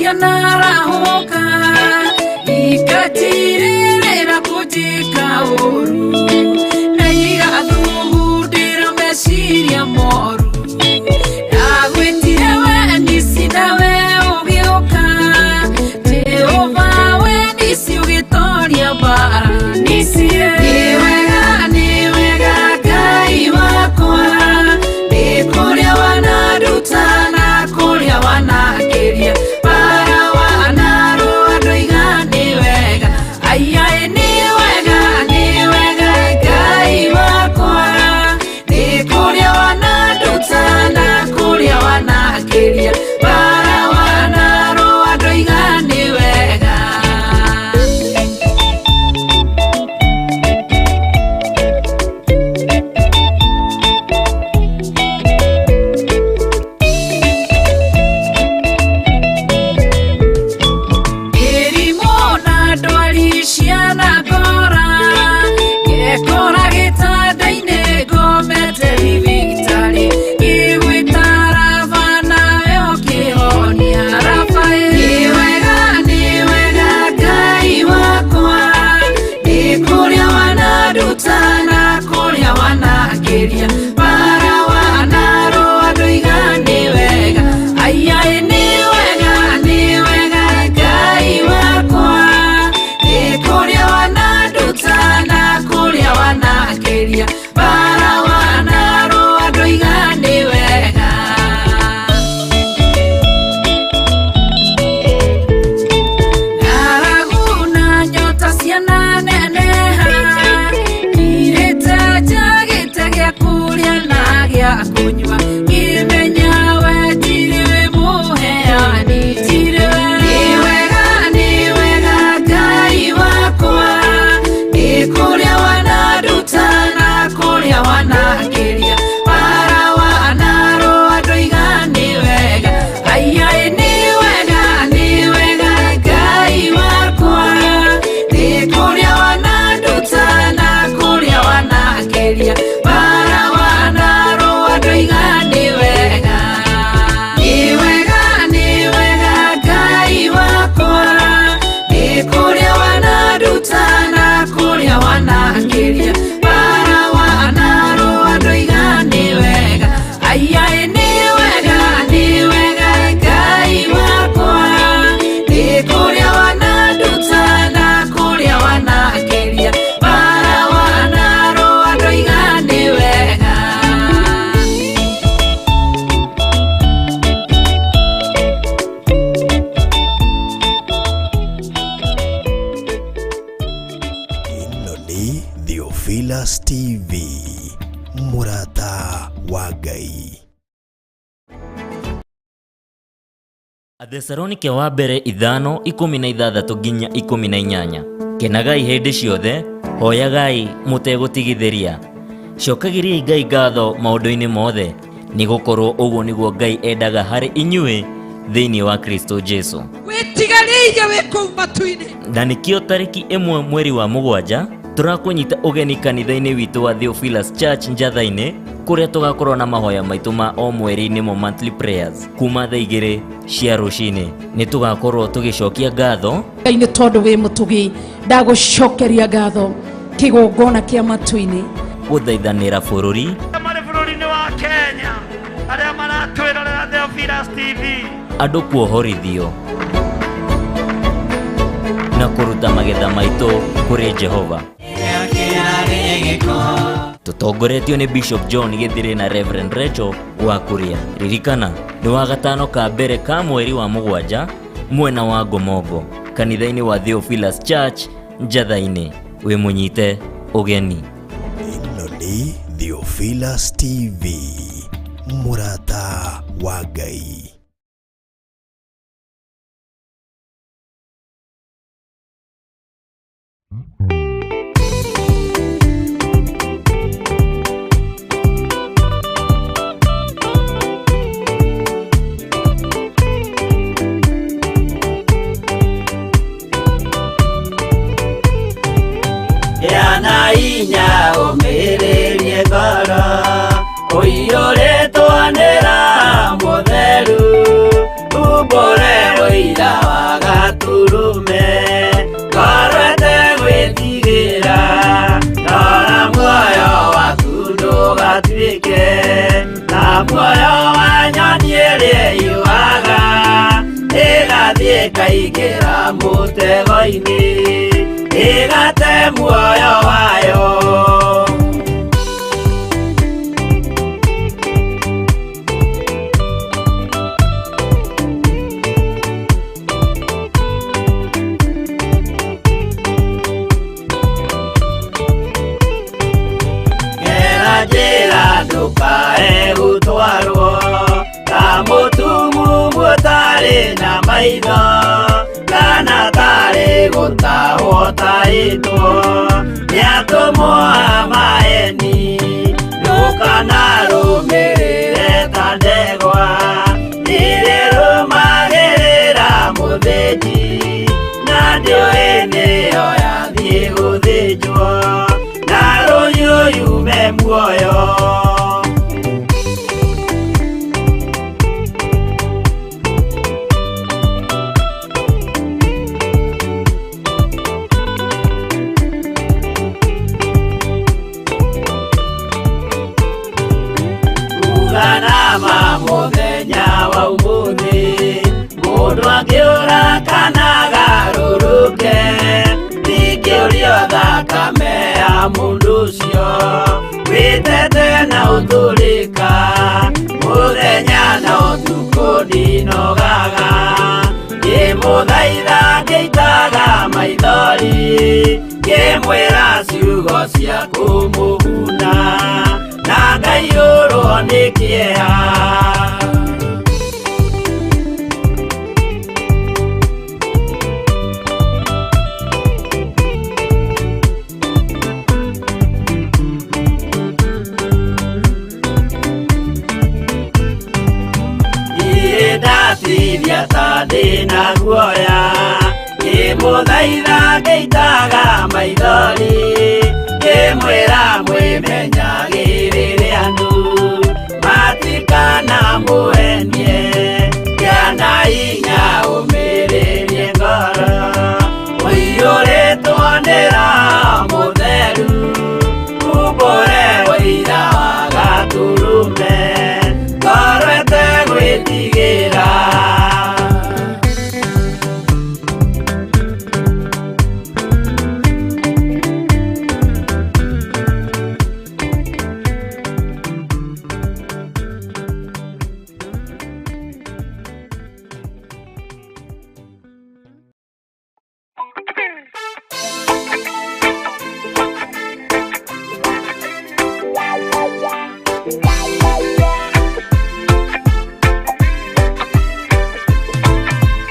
Cianarahũka ikatirĩrĩra kũnjĩka ũru na igathugundĩra meciria moru. Ndagwĩtire we nisi nawe ũgĩũka, Jehova we nisi ũgĩtoria mbara nisi. Nĩ wega, nĩ wega Ngai wakwa, nĩ kũrĩa wananduta na kũrĩa wanakĩria bara wanarũa ndoiga nĩ wega. Aiaĩ nĩ wega, nĩ wega Ngai wakwa, nĩ kũrĩa wananduta na kũrĩa wanakĩria bara wanarũa ndoiga nĩ wega. Mĩrimũ na ndwari cianangora, ngekora gĩtanda-inĩ ngomete thibitarĩ, ngĩgwĩta Raba nawe ũkĩhonia. Raba nĩ wega, nĩ wega Ngai wakwa, nĩ kũrĩa wananduta na kũrĩa wanakĩria bara wanarũa ndoiga nĩ wega. Aiaĩ nĩ wega, nĩ wega Ngai wakwa, nĩ kũrĩa wananduta na kũrĩa wanakĩria bara wanarũa ndoiga nĩ wega. Ng'aragu na nyota ciananeneha, ngirĩte njagĩte gĩa kũrĩa na gĩa kũnyua, ngĩmenya we tirĩ mũheani, tirĩ we. Nĩ wega, nĩ wega Ngai wakwa, nĩ kũrĩa wananduta na kũrĩa wanakĩria bara wanarũa ndoiga nĩ wega. Aiaĩ nĩ wega, nĩ wega Ngai wakwa, nĩ kũrĩa wananduta na kũrĩa wanakĩria bara wanarũa ndoiga nĩ wega. Nĩ wega, nĩ wega Ngai wakwa, nĩ kũrĩa wananduta na kũrĩa wanakĩria bara wanarũa ndoiga nĩ wega. Aiaĩ nĩ wega, nĩ wega Ngai wakwa, nĩ kũrĩa wananduta na kũrĩa wanakĩria bara wanarũa ndoiga nĩ wega. Ĩno nĩ Theophilus TV, mũrata wa Ngai. Athesalonike wa mbere 5:16 nginya 18. Kenagai hĩndĩ ciothe, hoyagai mũtegũtigithĩria, cokagĩriai Ngai ngatho maũndũ-inĩ mothe, nĩ gũkorwo ũguo nĩguo Ngai endaga harĩ inyuĩ thĩinĩ wa Kristo Jesu. Wĩtigarĩire wĩ kũu matu-inĩ. Na nĩkĩo tarĩki 1 mweri wa 7 tũrakũnyita ũgeni kanitha-inĩ witũ wa Theophilus Church Njatha-inĩ, kũrĩa tũgakorwo na mahoya maitũ ma o mweri nĩmo monthly prayers kuma thaa 2 cia rũcinĩ. Nĩ tũgakorwo tũgĩcokia ngatho Ngai nĩ tondũ wĩ mũtugi, ndagũcokeria ngatho kĩgongona kĩa matu-inĩ. Gũthaithanĩra bũrũri, Arĩa marĩ bũrũri-inĩ wa Kenya arĩa maratwĩrorera Theophilus TV, andũ kuohorithio na kũruta magetha maitũ kũrĩ Jehova. Tũtongoretio nĩ Bishop John Gĩthirĩ na Reverend Rachel wa Kuria. Ririkana nĩ wa gatano ka mbere ka mweri wa 7 mwena wa Ngomongo, kanitha-inĩ wa Theophilus Church Njatha-inĩ. Wĩ mũnyite ũgeni. Ĩno nĩ Theophilus TV, mũrata wa Ngai. Yana inya ũmĩrĩrie ngoro ũiyũrĩtwo nĩ Roho Mũtheru, umbũre. Wĩira wa gatũrũme ngoro ĩtegwĩtigĩra rora muoyo waku ndũgatuĩke ta muoyo wa nyoni ĩrĩa yuaga ĩgathiĩ ĩkaingĩra mũtego-inĩ ĩgate muoyo wayo. Gera njĩra ndũkae gũtwarwo ta mũtumumu ũtarĩ na maitho kana tarĩ gũtahwo tahĩtwo nĩ atũmwo a maeni ndũkanarũmĩrĩre ta ndegwa irĩrũmagĩrĩra mũthĩnji na ndĩũĩ nĩyo yathiĩ gũthĩnjwo na rũhiũ yume muoyo. Uganama mũthenya wa ũmũthĩ mũndũ angĩũra kana agarũrũke ndingĩũrio thakame ya mũndũ ũcio wĩtete na ũtũrĩka mũthenya na ũtukũ ndinogaga ngĩmũthaitha ngĩitaga maithori ngĩmwĩra ciugo cia kũmũguna na ngaiyũrwo nĩ kĩeha. Ndatithia ta ndĩna guoya ngĩmũthaitha ngĩitaga maithori ngĩmwĩra mwĩmenyagĩrĩre andũ matikanamũhenie gĩa na hinya ũmĩrĩrie ngoro ũiyũrĩtwo nĩ Roho Mũtheru umbũre ũira wa gatũrũme ngoro ĩtegwĩtigĩra.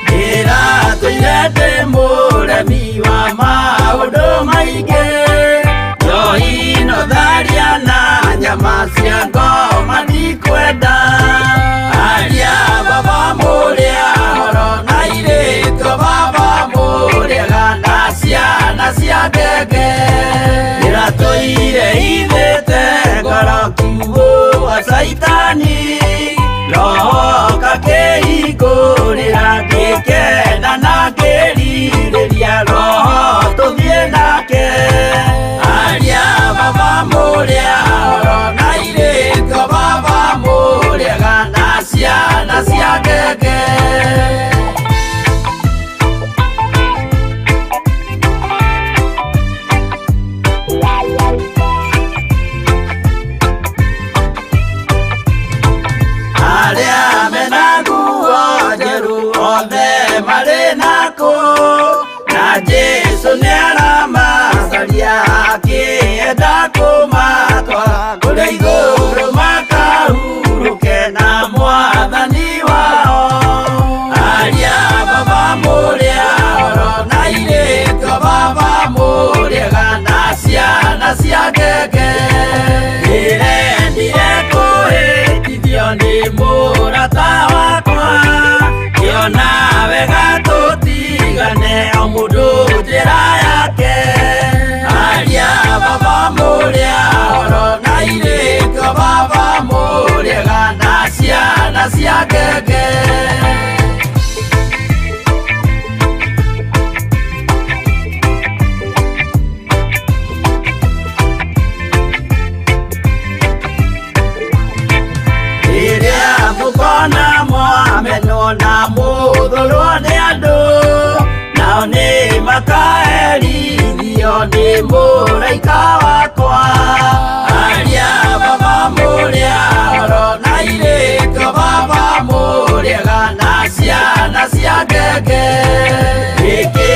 Ndĩratũire ndĩ mũremi wa maũndũ maingĩ njohi no tharia na nyama cia ngoma ndikwenda aria baba mũrĩa horo na airĩtu baba mũrĩaga na ciana cia ngenge ndĩratũire ithĩte ngoro kiugũ wa caitani roho kakĩhingũrĩra ngĩkena na ngĩrirĩria roho tũthiĩ nake aria baba mũrĩa horo na airĩtu baba mũrĩaga na ciana cia ngenge. Arĩa mena nguo njerũ othe marĩ nakũ na Jesũ nĩaramacaria akĩenda kũmatwara kũrĩa igũrũ makahurũke na mwathani wao aria baba mũrĩa horo na airĩtu baba mũrĩega na ciana cia ngenge ndĩrendire kũhĩtithio nĩ mũrata wakwa ngĩona wega tũtigane o mũndũ njĩra yake aria baba mũrĩa horo na airĩtu baba mũrĩega na ciana cia ngenge. Makaherithio nĩ mũraika wakwa. Aria baba mũrĩa oro na irĩko baba mũrĩega na ciana cia ngenge. Gĩkĩ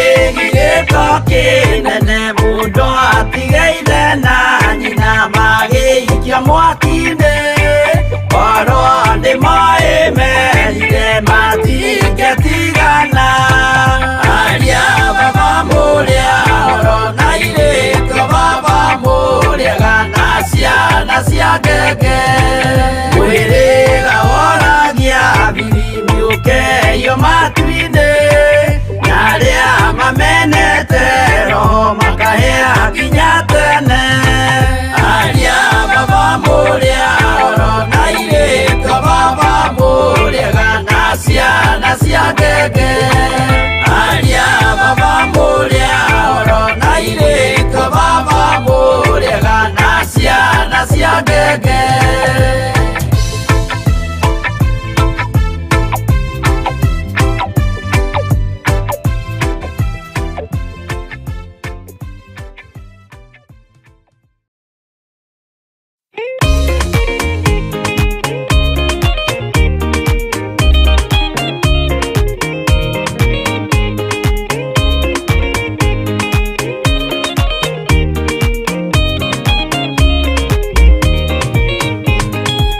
gĩko kĩnene mũndũ atige ithe na nyina magĩikio mwaki-inĩ. Korwo nĩ moĩ merire matingĩtigana. Aria baba mũrĩa oro na irĩko baba mũrĩega na ciana cia ngenge. Mwĩrĩga woragia biri mĩũkeyo matu-inĩ. Na arĩa mamenete roho makahĩa nginya tene. Aria baba mũrĩa oro na irĩko baba mũrĩega na ciana cia ngenge. Aria baba mũrĩa oro na irĩko baba mũrĩega na ciana cia ngenge.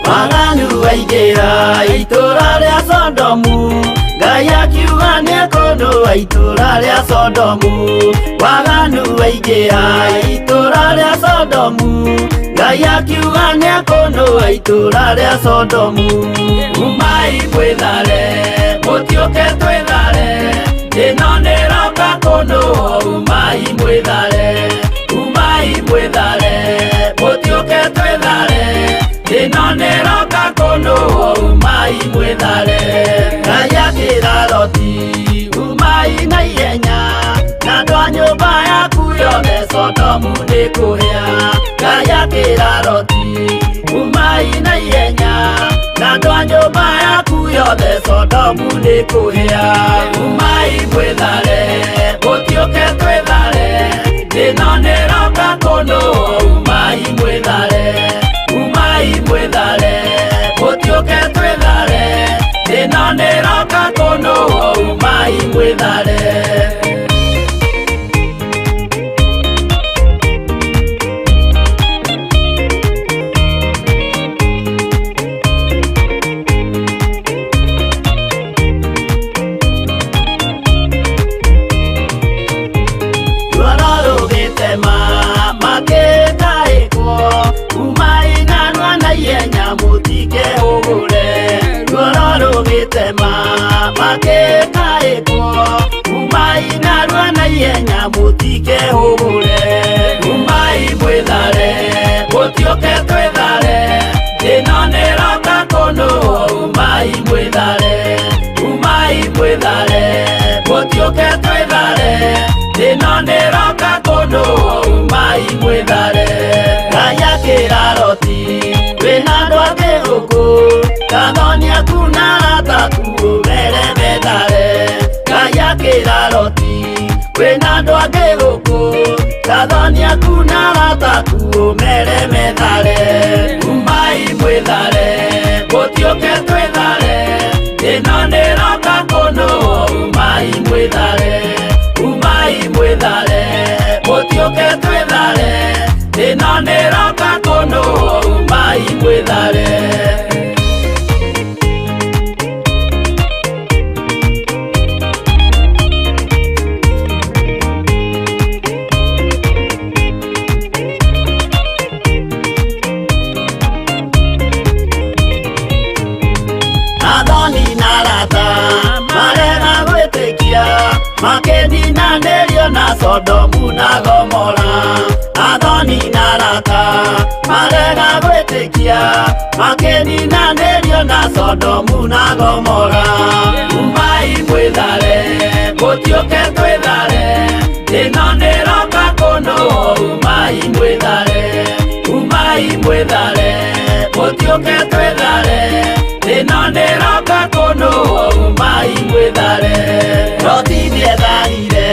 Waganu waingĩra itũra rĩa Sodomu, Ngai akiuga nĩekũnũa itũra rĩa Sodomu. Waganu waingĩra itũra rĩa Sodomu, Ngai akiuga nĩekũnũa itũra rĩa Sodomu. Umai mwĩthare, mũtiũke twĩthare, ĩno nĩroka kũnũo. Umai mwĩthare, umai mwĩthare, mũtiũke twĩthare, ĩno nĩroka kũnũo. Umai mwĩthare. Ngai akĩra Loti, umai na ihenya, na andũ a nyũmba yaku yothe Sodomu nĩkũhĩa. Ngai akĩra Loti, umai na ihenya, na andũ a nyũmba yaku yothe Sodomu nĩkũhĩa. Umai mwĩthare, mũtiũke twĩthare, ĩno nĩroka kũnũo. Umai mwĩthare, umai mwĩthare, mũtiũke twĩthare, ĩno nĩroka kũnũo. Umai mwĩthare. Ruoro rũgĩtema makĩtaĩkwo, umai narua na ihenya mũtikehũgũre. Ruoro rũgĩtema makĩtaĩkwo, umai narua na ihenya mũtikehũgũre. Umai mwĩthare, mũtiũke twĩthare, ĩno nĩroka kũnũo. Umai mwĩthare, umai mwĩthare, mũtiũke twĩthare, ĩno nĩroka kũnũo. Umai mwĩthare. Ngai akĩra Loti, wĩna andũ angĩ gũkũ, kathoni aku na arata aku ũmere methare. Ngai akĩra Loti, wĩna andũ angĩ gũkũ, kathoni aku na arata aku ũmere methare. Umai mwĩthare, mũtiũke twĩthare, ĩno nĩroka kũnũo. Umai mwĩthare, umai mwĩthare, mũtiũke twĩthare, ĩno nĩroka kũnũo. Umai mwĩthare. Athoni na arata marega gwĩtĩkia, makĩninanĩrio na Sodomu na Gomora. Athoni na arata marega gwĩtĩkia, makĩninanĩrio na Sodomu na Gomora. Umai mwĩthare, mũtiũke twĩthare, ĩno nĩroka kũnũo. Umai mwĩthare, umai mwĩthare, mũtiũke twĩthare, ĩno nĩroka kũnũo. Umai mwĩthare. Loti nĩetharire.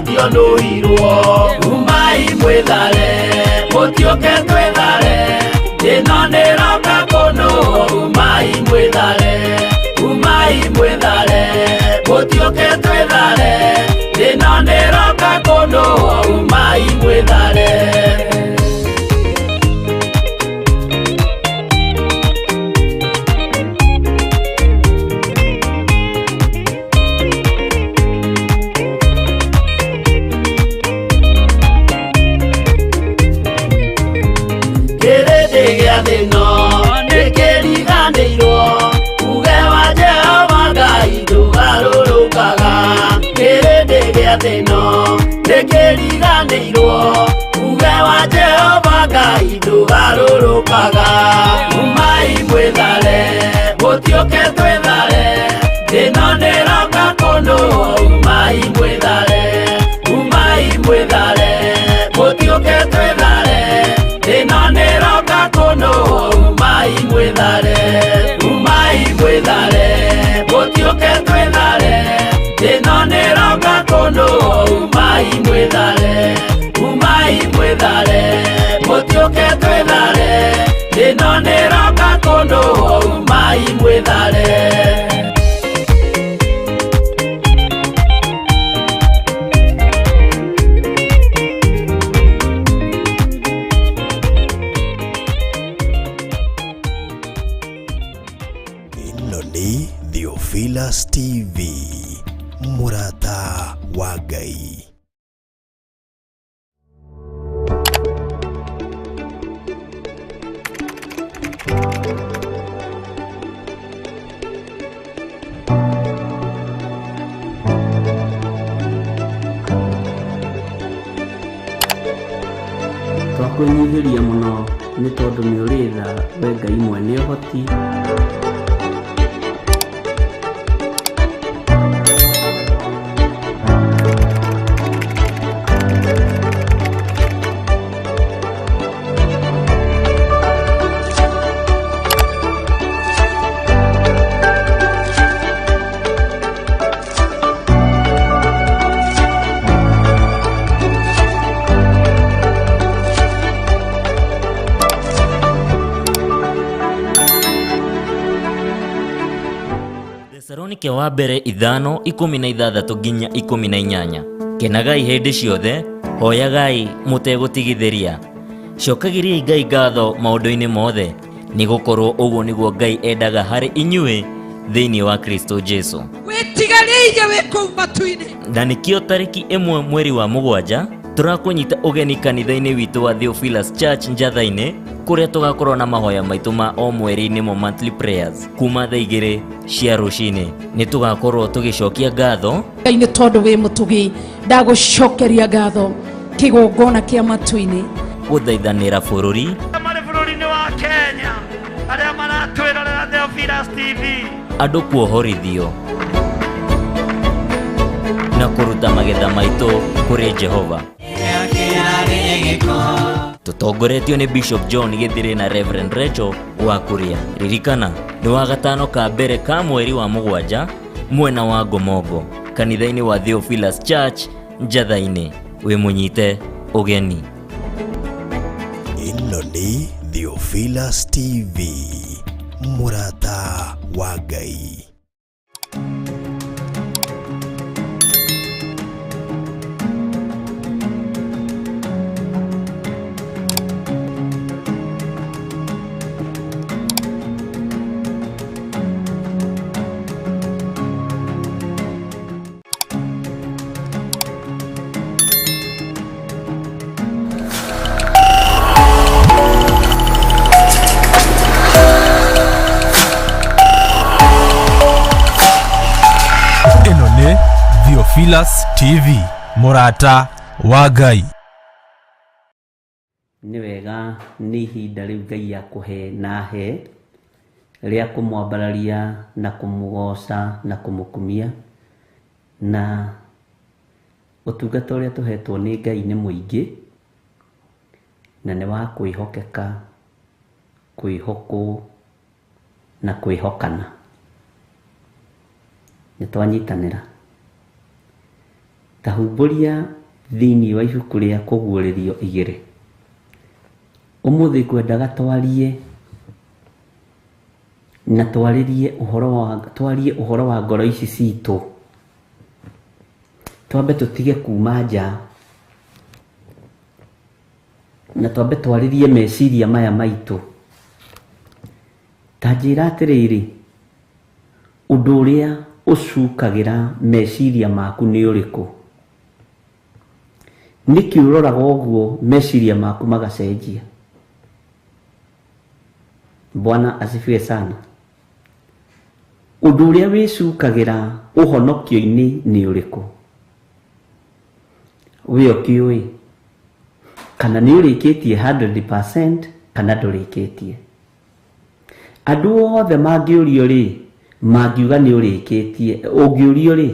mationũirwo. Umai mwĩthare, mũtiũke twĩthare, ĩno nĩroka kũnũhwo. Umai mwĩthare, umai mwĩthare, mũtiũke twĩthare, ĩno nĩroka kũnũhwo. Umai mwĩthare. Kĩrĩndĩ gĩa thĩ ĩno nĩkĩriganĩirwo, uge wa Jehova Ngai ndũgarũrũkaga. Kĩrĩndĩ gĩa thĩ ĩno nĩkĩriganĩirwo, uge wa Jehova Ngai ndũgarũrũkaga. Umai mwĩthare, mũtiũke twĩthare, ĩno nĩroka kũnũhwo. Umai mwĩthare, umai mwĩthare, mũtiũke twĩthare, ĩno nĩroka kũnũhwo. Umai mwĩthare, umai mwĩthare, mũtiũke twĩthare, ĩno nĩroka kũnũhwo. Umai mwĩthare, umai mwĩthare, mũtiũke twĩthare, ĩno nĩroka kũnũhwo. Umai mwĩthare. Ĩno nĩ Theophilus TV, mũrata wa Ngai. Twakwĩnyihĩria mũno nĩ tondũ nĩ ũrĩ tha, we Ngai mwene ũhoti. Thesalonike wa mbere 5:16 nginya 18. Kenagai hĩndĩ ciothe, hoyagai mũtegũtigithĩria, cokagĩriai Ngai ngatho maũndũ-inĩ mothe, nĩgũkorwo ũguo nĩguo Ngai endaga harĩ inyuĩ thĩinĩ wa Kristo Jesu. Wĩtigarĩirie wĩ kũu matu-inĩ. Na nĩkĩo tarĩki 1 mweri wa 7 tũrakũnyita ũgeni kanitha-inĩ witũ wa Theophilus Church Njatha-inĩ, kũrĩa tũgakorwo na mahoya maitũ ma o mweri nĩmo monthly prayers kuma thaa 2 cia rũcinĩ. Nĩ tũgakorwo tũgĩcokia ngatho Ngai nĩ tondũ wĩ mũtugi, ndagũcokeria ngatho kĩgongona kĩa matu-inĩ. Gũthaithanĩra bũrũri, Marĩ bũrũri-inĩ wa Kenya arĩa maratwĩrorera Theophilus TV, andũ kuohorithio na kũruta magetha maitũ kũrĩ Jehova. Tũtongoretio nĩ Bishop John Gĩthirĩ na Reverend Rachel wa Kuria. Ririkana nĩ wa gatano ka mbere ka mweri wa 7 mwena wa Ngomongo, kanitha-inĩ wa Theophilus Church Njatha-inĩ. Wĩ mũnyite ũgeni. Ĩno nĩ Theophilus TV, mũrata wa Ngai. Ĩno nĩ Theophilus TV, mũrata wa Ngai. Nĩ wega nĩ ihinda rĩu Ngai akũhe na ahe rĩa kũmwambararia na kũmũgoca na kũmũkumia, na ũtungata ũrĩa tũhetwo nĩ Ngai nĩ mũingĩ na nĩ wa kwĩhokeka, kwĩhokwo na kwĩhokana. Nĩ twanyitanĩra. Ta humbũria thĩinĩ wa ibuku rĩa kũguũrĩrio 2. Ũmũthĩ ngwendaga twarie na twarĩrie ũhoro wa ngoro ici citũ. Twambe tũtige kuma nja na twambe twarĩrie meciria maya maitũ. Ta njĩra atĩrĩrĩ, ũndũ ũrĩa ũcukagĩra meciria maku nĩ ũrĩkũ? Nĩkĩ ũroraga ũguo meciria maku magacenjia? Bwana asifiwe sana. Ũndũ ũrĩa wĩcukagĩra ũhonokio-inĩ nĩ ũrĩkũ? We ũkĩũĩ kana nĩ ũrĩkĩtie 100% kana ndũrĩkĩtie? Andũ othe mangĩũrio rĩ, mangiuga nĩ ũrĩkĩtie. Ũngĩũrio rĩ,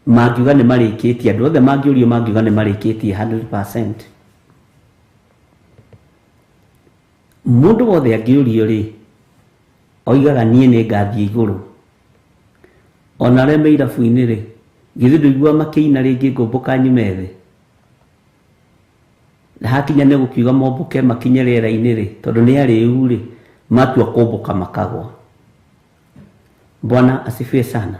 mangiuga nĩ marĩkĩtie. Andũ othe mangĩũrio mangiuga nĩ marĩkĩtie 100%. Mũndũ wothe angĩũrio rĩ, oigaga niĩ nĩ ngathiĩ igũrũ. Ona arĩa me irabu-inĩ rĩ, githĩ ndũigua makĩina rĩngĩ ngũmbũka nyume thĩ? Na hakinya nĩ gũkiuga mombũke makinye rĩera-inĩ rĩ, tondũ nĩ arĩu rĩ, matua kũmbũka makagwa. Bwana asifiwe sana.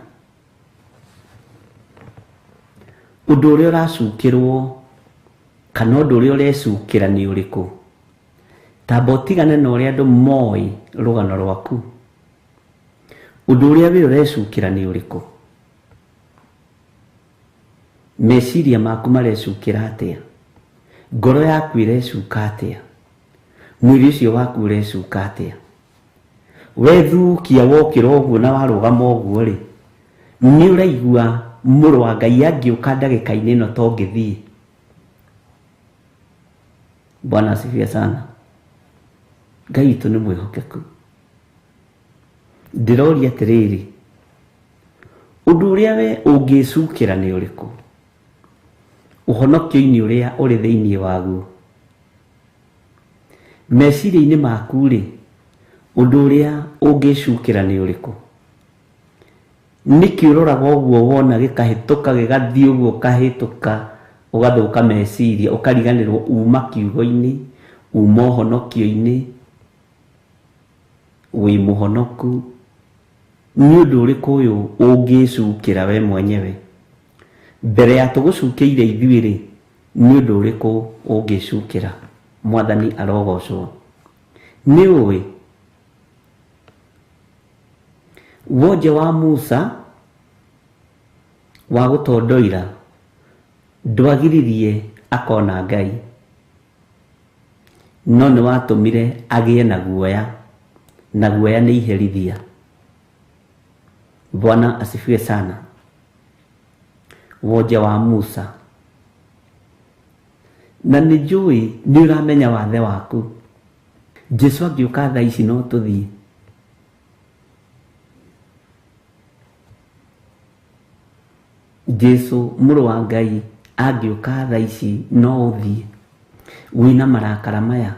Ũndũ ũrĩa ũracukĩrwo kana ũndũ ũrĩa ũrecukĩra nĩ ũrĩkũ? Tamba ũtigane na ũrĩa andũ moĩ rũgano rwaku. Ũndũ ũrĩa we ũrecukĩra nĩ ũrĩkũ? Meciria maku marecukĩra atĩa? Ngoro yaku ĩrecuka atĩa? Mwĩrĩ ũcio waku ũrecuka atĩa? Wethukia wokĩra ũguo na warũgama ũguo rĩ, nĩ ũraigua mũrũ wa Ngai angĩũka ndagĩka-inĩ ĩno to ngĩthiĩ? Bwana asifiwe sana. Ngai witũ nĩ mwĩhokeku. Ndĩroria atĩrĩrĩ, ũndũ ũrĩa we ũngĩcukĩra nĩ ũrĩkũ? Ũhonokio-inĩ ũrĩa ũrĩ thĩinĩ waguo. Meciria-inĩ maku rĩ, ũndũ ũrĩa ũngĩcukĩra nĩ ũrĩkũ? Nĩkĩ ũroraga ũguo wona gĩkahĩtũka gĩgathiĩ ũguo ũkahĩtũka ũgathũka meciria, ũkariganĩrwo uma kiugo-inĩ, uma ũhonokio-inĩ, wĩ mũhonoku? Nĩ ũndũ ũrĩkũ ũyũ ũngĩcukĩra we mwenyewe? Mbere ya tũgũcukĩire ithuĩ rĩ, nĩ ũndũ ũrĩkũ ũngĩcukĩra? Mwathani arogocwo. Nĩ ũĩ wonje wa Musa wa gũtondoira ndwagiririe akona Ngai, no nĩ watũmire agĩe na guoya, na guoya nĩ iherithia. Bwana asifiwe sana. Wonje wa Musa. Na nĩ njũĩ nĩ ũramenya wathe waku. Jesu angĩũka thaa ici no tũthiĩ. Jesu mũrũ wa Ngai angĩũka thaa ici no ũthiĩ. Wĩna marakara maya,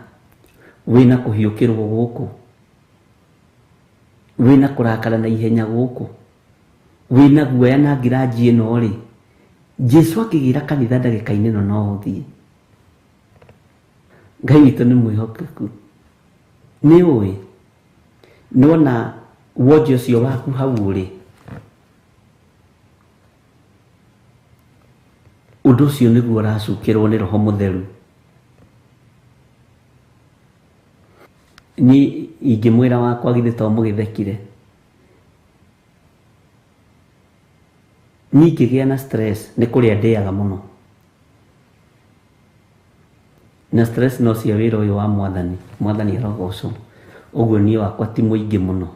wĩna kũhiũkĩrwo gũkũ, wĩna kũrakara na ihenya gũkũ, wĩna guoya na ngiranji ĩno rĩ, Jesu akĩgĩra kanitha ndagĩka-inĩ ĩno no ũthiĩ. Ngai witũ nĩ mwĩhokeku. Nĩ ũĩ nĩwona wonje ũcio waku hau ũrĩ, ũndũ ũcio nĩguo ũracukĩrwo nĩ Roho Mũtheru. Niĩ ingĩmwĩra wakwa githĩ to mũgĩthekire? Niĩ ingĩgĩa na stress nĩ kũrĩa ndĩaga mũno. Na stress no cia wĩra ũyũ wa Mwathani. Mwathani arogocwo. Ũguo niĩ wakwa ti mũingĩ mũno.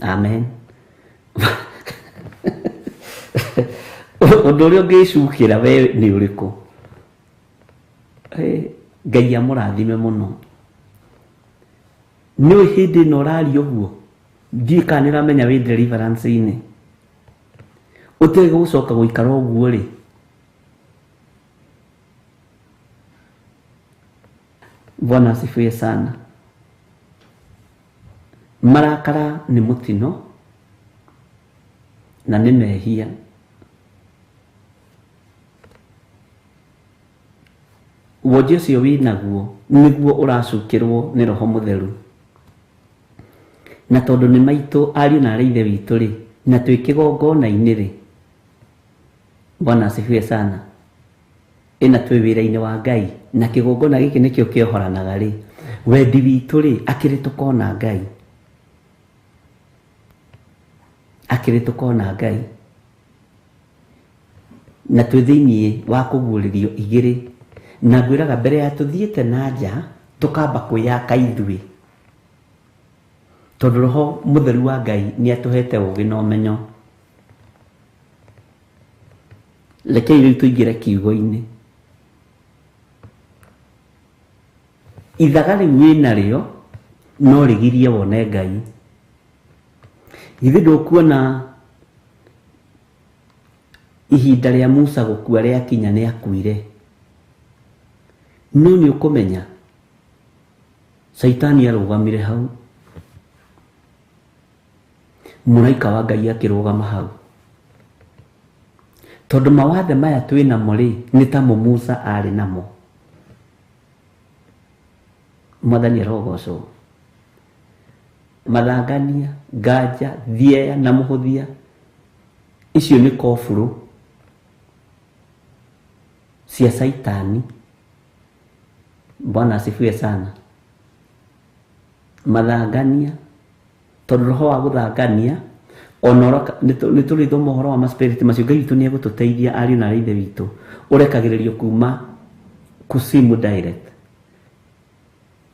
Amen. Ũndũ ũrĩa ũngĩcukĩra we nĩ ũrĩkũ? Ngai amũrathime mũno. Nĩ ũĩ hĩndĩ ĩno ũraria ũguo, ndiũĩ kana nĩ ũramenya wĩ deliverance-inĩ. Ũtegũcoka gũikara ũguo rĩ. Bwana asifiwe sana. Marakara nĩ mũtino na nĩ mehia. Wonje ũcio wĩnaguo nĩguo ũracukĩrwo nĩ roho mũtheru. Na tondũ nĩ maitũ ariũ na arĩ ithe witũ rĩ, na twĩ kĩgongona-inĩ rĩ, Bwana asifiwe sana, ĩna twĩ wĩra-inĩ wa Ngai na kĩgongona gĩkĩ nĩkĩo kĩohoranaga rĩ, wendi witũ rĩ, akĩrĩ tũkona Ngai, akĩrĩ tũkona Ngai, na twĩ thĩiniĩ wa kũguũrĩrio igĩrĩ, na ngwĩraga mbere ya tũthiĩte na nja tũkamba kwĩyaka ithuĩ, tondũ roho mũtheru wa Ngai nĩ atũhete ũũgĩ na ũmenyo. Rekei rĩu tũingĩre kiugo-inĩ. Ithaga rĩu wĩnarĩo no rĩgirie wone Ngai. Githĩ ndũkuona ihinda rĩa Musa gũkua rĩakinya nĩ akuire, no nĩ ũkũmenya Caitani arũgamire hau, mũraika wa Ngai akĩrũgama hau, tondũ mawathe maya twĩ namo rĩ nĩ tamo Musa arĩ namo. Mwathani arogocwo. Mathangania, nganja, thieya na mũhũthia, icio nĩ kobũrũ cia Caitani. Bwana asifiwe sana. Mathangania, tondũ roho wa gũthangania ona nĩ tũrĩthoma ũhoro wa maspiriti macio, Ngai witũ nĩ egũtũteithia ariũ na arĩ ithe witũ, ũrekagĩrĩrio kuma kusimu direct,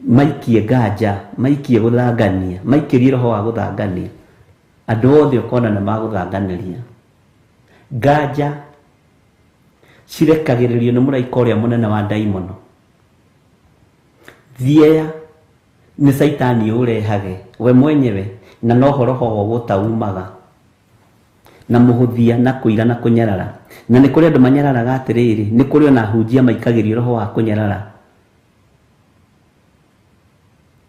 maikie nganja, maikie gũthangania, maikĩrie roho wa gũthangania, andũ othe ũkona nĩ magũthanganĩria. Nganja cirekagĩrĩrio nĩ mũraika ũrĩa mũnene wa ndaimono. Thieya nĩ Caitani ũrehage we mwenyewe, na noho roho wa gũtaumaga na mũhũthia na kũira na kũnyarara. Na nĩ kũrĩ andũ manyararaga atĩrĩrĩ, nĩ kũrĩ ona ahunjia maikagĩrio roho wa kũnyarara,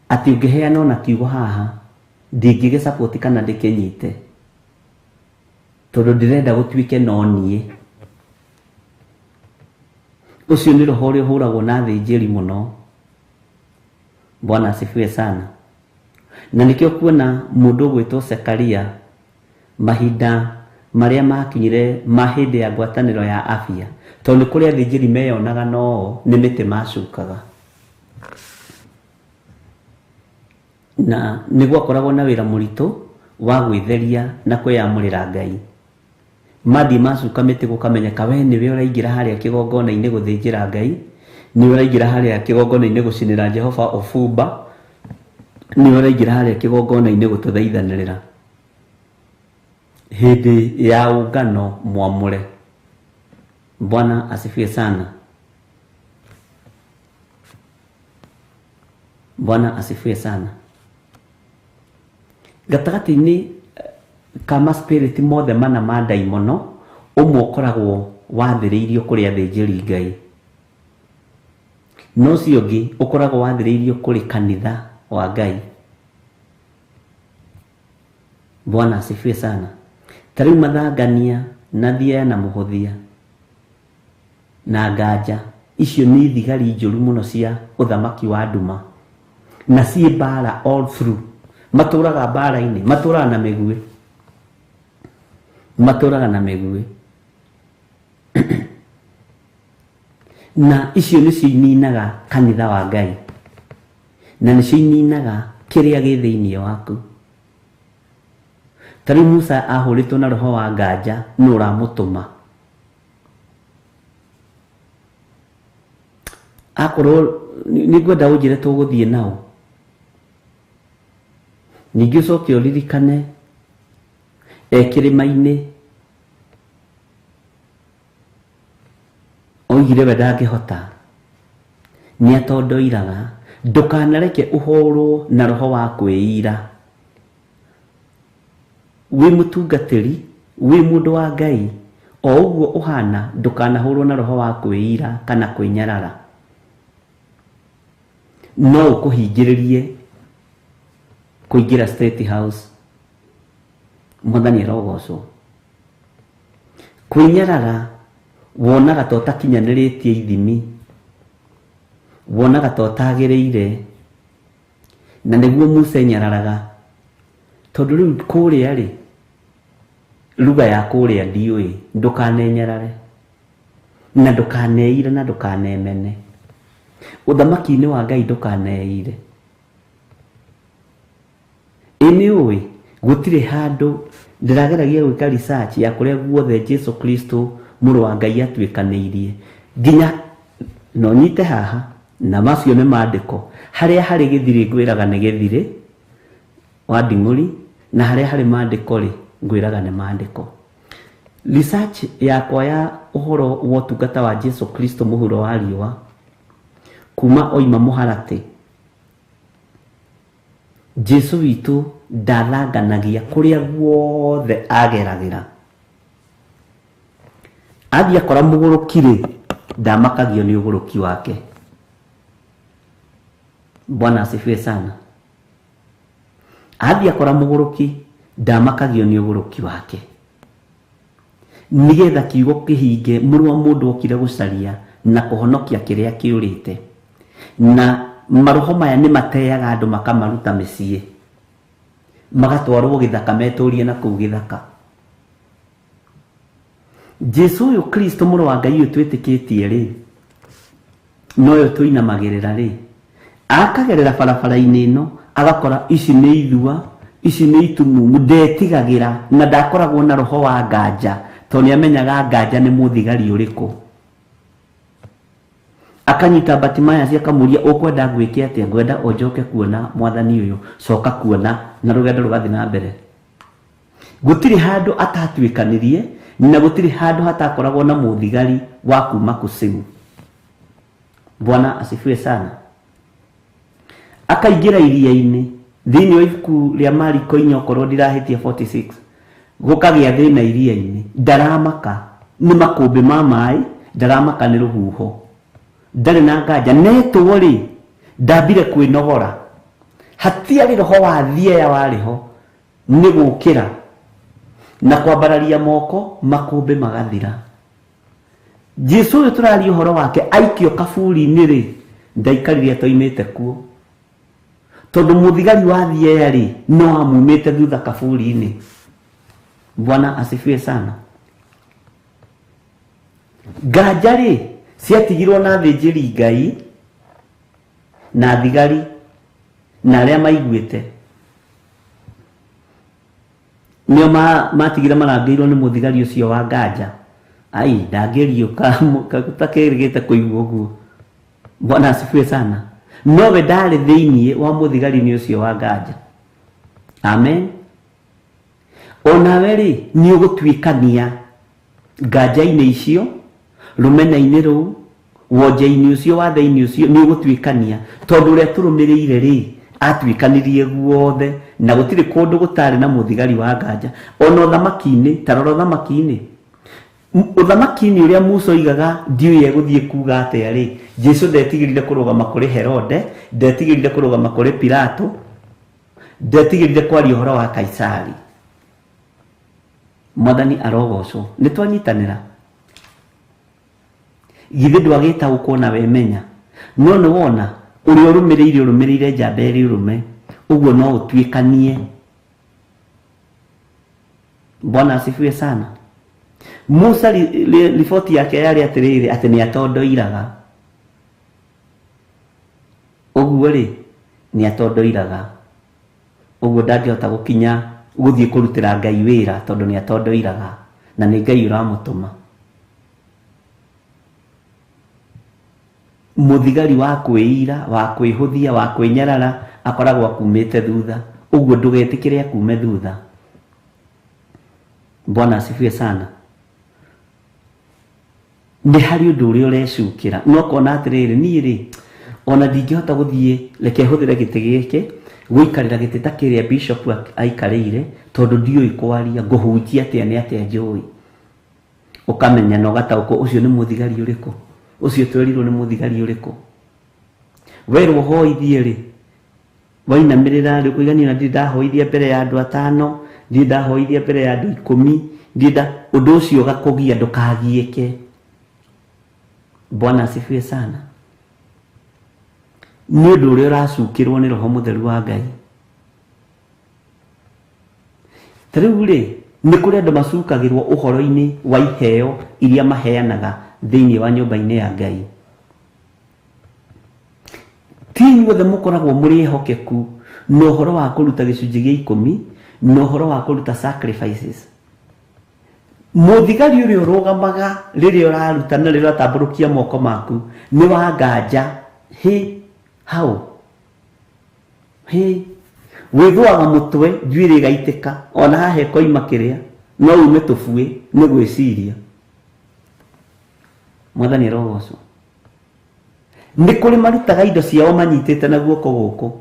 atĩ ũngĩheana ona kiugo haha ndingĩgĩcapoti kana ndĩkĩnyite, tondũ ndĩrenda gũtuĩke no niĩ. Ũcio nĩ roho ũrĩa ũhũragwo na athĩnjĩri mũno. Bwana asifiwe sana. Na nĩkĩo kuona mũndũ ũgwĩtwo Zekaria mahinda marĩa makinyire ma hĩndĩ ya ngwatanĩro ya afya, tondũ nĩ kũrĩ athĩnjĩri meyonaga no nĩ mĩtĩ macukaga, na nĩ gwakoragwo na wĩra mũritũ wa gwĩtheria na kwĩyamũrĩra Ngai. Mathiĩ macuka mĩtĩ gũkamenyeka we nĩwe ũraingĩra harĩa kĩgongona-inĩ gũthĩnjĩra Ngai, nĩwe ũraingĩra harĩa kĩgongona-inĩ gũcinĩra Jehova ũbumba, nĩwe ũraingĩra harĩa kĩgongona-inĩ gũtũthaithanĩrĩra hĩndĩ ya ũngano mwamũre. Bwana asifiwe sana. Bwana asifiwe sana. Gatagatĩ-inĩ ka maspiriti mothe mana ma ndaimono, ũmwe ũkoragwo wathĩrĩirio kũrĩ athĩnjĩri Ngai, no ũcio ũngĩ ũkoragwo wathĩrĩirio kũrĩ kanitha wa Ngai. Bwana asifiwe sana. Ta rĩu mathangania na thieya na mũhũthia na nganja, icio nĩ thigari njũru mũno cia ũthamaki wa nduma, na ciĩ mbara all through. Matũraga mbara-inĩ, matũraga na mĩguĩ, matũraga na mĩguĩ. Na icio nĩcio ininaga kanitha wa Ngai, na nĩcio ininaga kĩrĩa gĩ thĩiniĩ waku. Ta rĩu Musa ahũrĩtwo na roho wa nganja, nũ ũramũtũma? Akorwo nĩ ngwenda ũnjĩre tũgũthiĩ nao. Ningĩ ũcoke ũririkane e kĩrĩma-inĩ oigire we ndangĩhota, nĩ atondoiraga. Ndũkanareke ũhũrwo na roho wa kwĩira. Wĩ mũtungatĩri, wĩ mũndũ wa Ngai, o ũguo ũhana, ndũkanahũrwo na roho wa kwĩira kana kwĩnyarara. No ũkũhingĩrĩrie kũingĩra State House. Mwathani arogocwo. Kwĩnyarara wonaga ta ũtakinyanĩrĩtie ithimi. Wonaga ta ũtagĩrĩire. Na nĩguo Musa enyararaga. Tondũ rĩu kũrĩa rĩ, lugha ya kũrĩa ndiũĩ, ndũkanenyarare. Na ndũkaneire na ndũkanemene. Ũthamaki-inĩ wa Ngai ndũkaneire. Ĩ nĩ ũĩ, gũtirĩ handũ ndĩrageragia gwĩka research ya kũrĩa guothe Jesu Kristo mũrũ wa Ngai atuĩkanĩirie. Nginya no nyite haha na macio nĩ maandĩko. Harĩa harĩ gĩthirĩ ngwĩraga nĩ gĩthirĩ wa nding'ũri, na harĩa harĩ maandĩko rĩ ngwĩraga nĩ maandĩko. Research yakwa ya ũhoro wa ũtungata wa Jesu Kristo mũhuro wa riũa kuma oima mũharatĩ, Jesu witũ ndathanganagia kũrĩa guothe ageragĩra. Athiĩ akora mũgũrũki rĩ, ndamakagio nĩ ũgũrũki wake. Bwana asifiwe sana. Athiĩ akora mũgũrũki, ndamakagio nĩ ũgũrũki wake. Nĩgetha kiugo kĩhinge, mũrũ wa mũndũ okire gũcaria na kũhonokia kĩrĩa kĩũrĩte. Na maroho maya nĩ mateaga andũ makamaruta mĩciĩ, magatwarwo gĩthaka metũrie na kũu gĩthaka. Jesu ũyũ Kristo mũrũ wa Ngai ũyũ twĩtĩkĩtie rĩ, noyo tũinamagĩrĩra rĩ, akagerera barabara-inĩ ĩno agakora ici nĩ ithua, ici nĩ itumumu, ndetigagĩra na ndakoragwo na roho wa nganja, tondũ nĩamenyaga nganja nĩ mũthigari ũrĩkũ. Akanyita Bartimaeus akamũria, ũkwenda ngwĩke atĩa? Ngwenda ũnjoke kuona mwathani ũyũ, coka kuona, na rũgendo rũgathiĩ na mbere. Gũtirĩ handũ atatuĩkanirie na gũtirĩ handũ hatakoragwo na mũthigari wa kuma kusimu. Bwana asifiwe sana. Akaingĩra iria-inĩ thĩinĩ wa ibuku rĩa Mariko 4 okorwo ndirahĩtia 46, gũkagĩa thĩna iria-inĩ, ndaramaka nĩ makũmbĩ ma maĩ, ndaramaka nĩ rũhuho, ndarĩ na nganja. Netwo rĩ, ndambire kwĩnogora, hatiarĩ roho wa thieya warĩ ho, nĩ gũkĩra na kwambararia moko, makũmbĩ magathira. Jesu ũyũ tũraria ũhoro wake aikio kaburi-inĩ rĩ, ndaikarire atoimĩte kuo, tondũ mũthigari wa thieya rĩ no amumĩte thutha kaburi-inĩ. Bwana asifiwe sana. Nganja rĩ ciatigirwo na athĩnjĩri Ngai na thigari na arĩa maiguĩte, nĩo matigire marangĩirwo nĩ mũthigari ũcio wa nganja. Ai, ndangĩriũka takĩrĩgĩte kũigua ũguo. Bwana asifiwe sana. Nowe ndarĩ thĩinĩ wa mũthigari-inĩ ũcio wa nganja. Amen. Onawe rĩ nĩ ũgũtuĩkania nganja-inĩ icio, rũmena-inĩ rũu, wonje-inĩ ũcio, wathe-inĩ ũcio, nĩ ũgũtuĩkania, tondũ ũrĩa tũrũmĩrĩire rĩ atuĩkanirie guothe na gũtirĩ kũndũ gũtarĩ na mũthigari wa nganja. Ona ũthamaki-inĩ, ta rora ũthamaki-inĩ, ũthamaki-inĩ ũrĩa Musa oigaga ndiũĩ egũthiĩ kuga atĩa rĩ, Jesu ndetigĩrire kũrũgama kũrĩ Herode, ndetigĩrire kũrũgama kũrĩ Pilato, ndetigĩrire kwaria ũhoro wa Kaisari. Mwathani arogocwo. Nĩ twanyitanĩra. Githĩ ndwagĩtaũkwo na wemenya, no nĩ wona ũrĩa ũrũmĩrĩire ũrũmĩrĩire njamba ĩrĩ ũrũme, ũguo no ũtuĩkanie. Bwana asifiwe sana. Musa riboti yake yarĩ atĩrĩrĩ, atĩ nĩ atondoiraga. Ũguo rĩ nĩ atondoiraga, ũguo ndangĩhota gũkinya gũthiĩ kũrutĩra Ngai wĩra tondũ nĩ atondoiraga na nĩ Ngai ũramũtũma. Mũthigari wa kwĩira, wa kwĩhũthia, wa kwĩnyarara akoragwo akumĩte thutha, ũguo ndũgetĩkĩre akume thutha. Bwana asifiwe sana. Nĩ harĩ ũndũ ũrĩa ũrecukĩra, no ũkona atĩrĩrĩ, niĩ rĩ ona ndingĩhota gũthiĩ, reke hũthĩre gĩtĩ gĩkĩ gũikarĩra gĩtĩ ta kĩrĩa bishop aikarĩire, tondũ ndiũĩ kwaria, ngũhunjia atĩa nĩ atĩa njũĩ. Ũkamenya na ũgataũkwo ũcio nĩ mũthigari ũrĩkũ, ũcio twerirwo nĩ mũthigari ũrĩkũ. Werwo hoithie rĩ, wainamĩrĩra rĩ, ũkũigania ndirĩ ndahoithia mbere ya andũ 5, ndirĩ ndahoithia mbere ya andũ 10, ndirĩ nda, ũndũ ũcio ũgakũgia, ndũkagiĩke. Bwana asifiwe sana. Nĩ ũndũ ũrĩa ũracukĩrwo nĩ Roho Mũtheru wa Ngai. Ta rĩu rĩ, nĩ kũrĩ andũ macukagĩrwo ũhoro-inĩ wa iheo iria maheanaga thĩinĩ wa nyũmba-inĩ ya Ngai. Ti inyuothe mũkoragwo mũrĩ ehokeku na ũhoro wa kũruta gĩcunjĩ gĩa ikũmi na ũhoro wa kũruta sacrifices. Mũthigari ũrĩa ũrũgamaga rĩrĩa ũraruta na rĩrĩa ũratambũrũkia moko maku nĩ wa nganja. Hĩ, hau. Hĩ, wĩthũaga mũtwe njuĩrĩ ĩgaitĩka ona haha ĩkoima kĩrĩa no ume tũbuĩ nĩ gwĩciria. Mwathani arogocwo. Nĩ kũrĩ marutaga indo ciao manyitĩte na guoko gũkũ.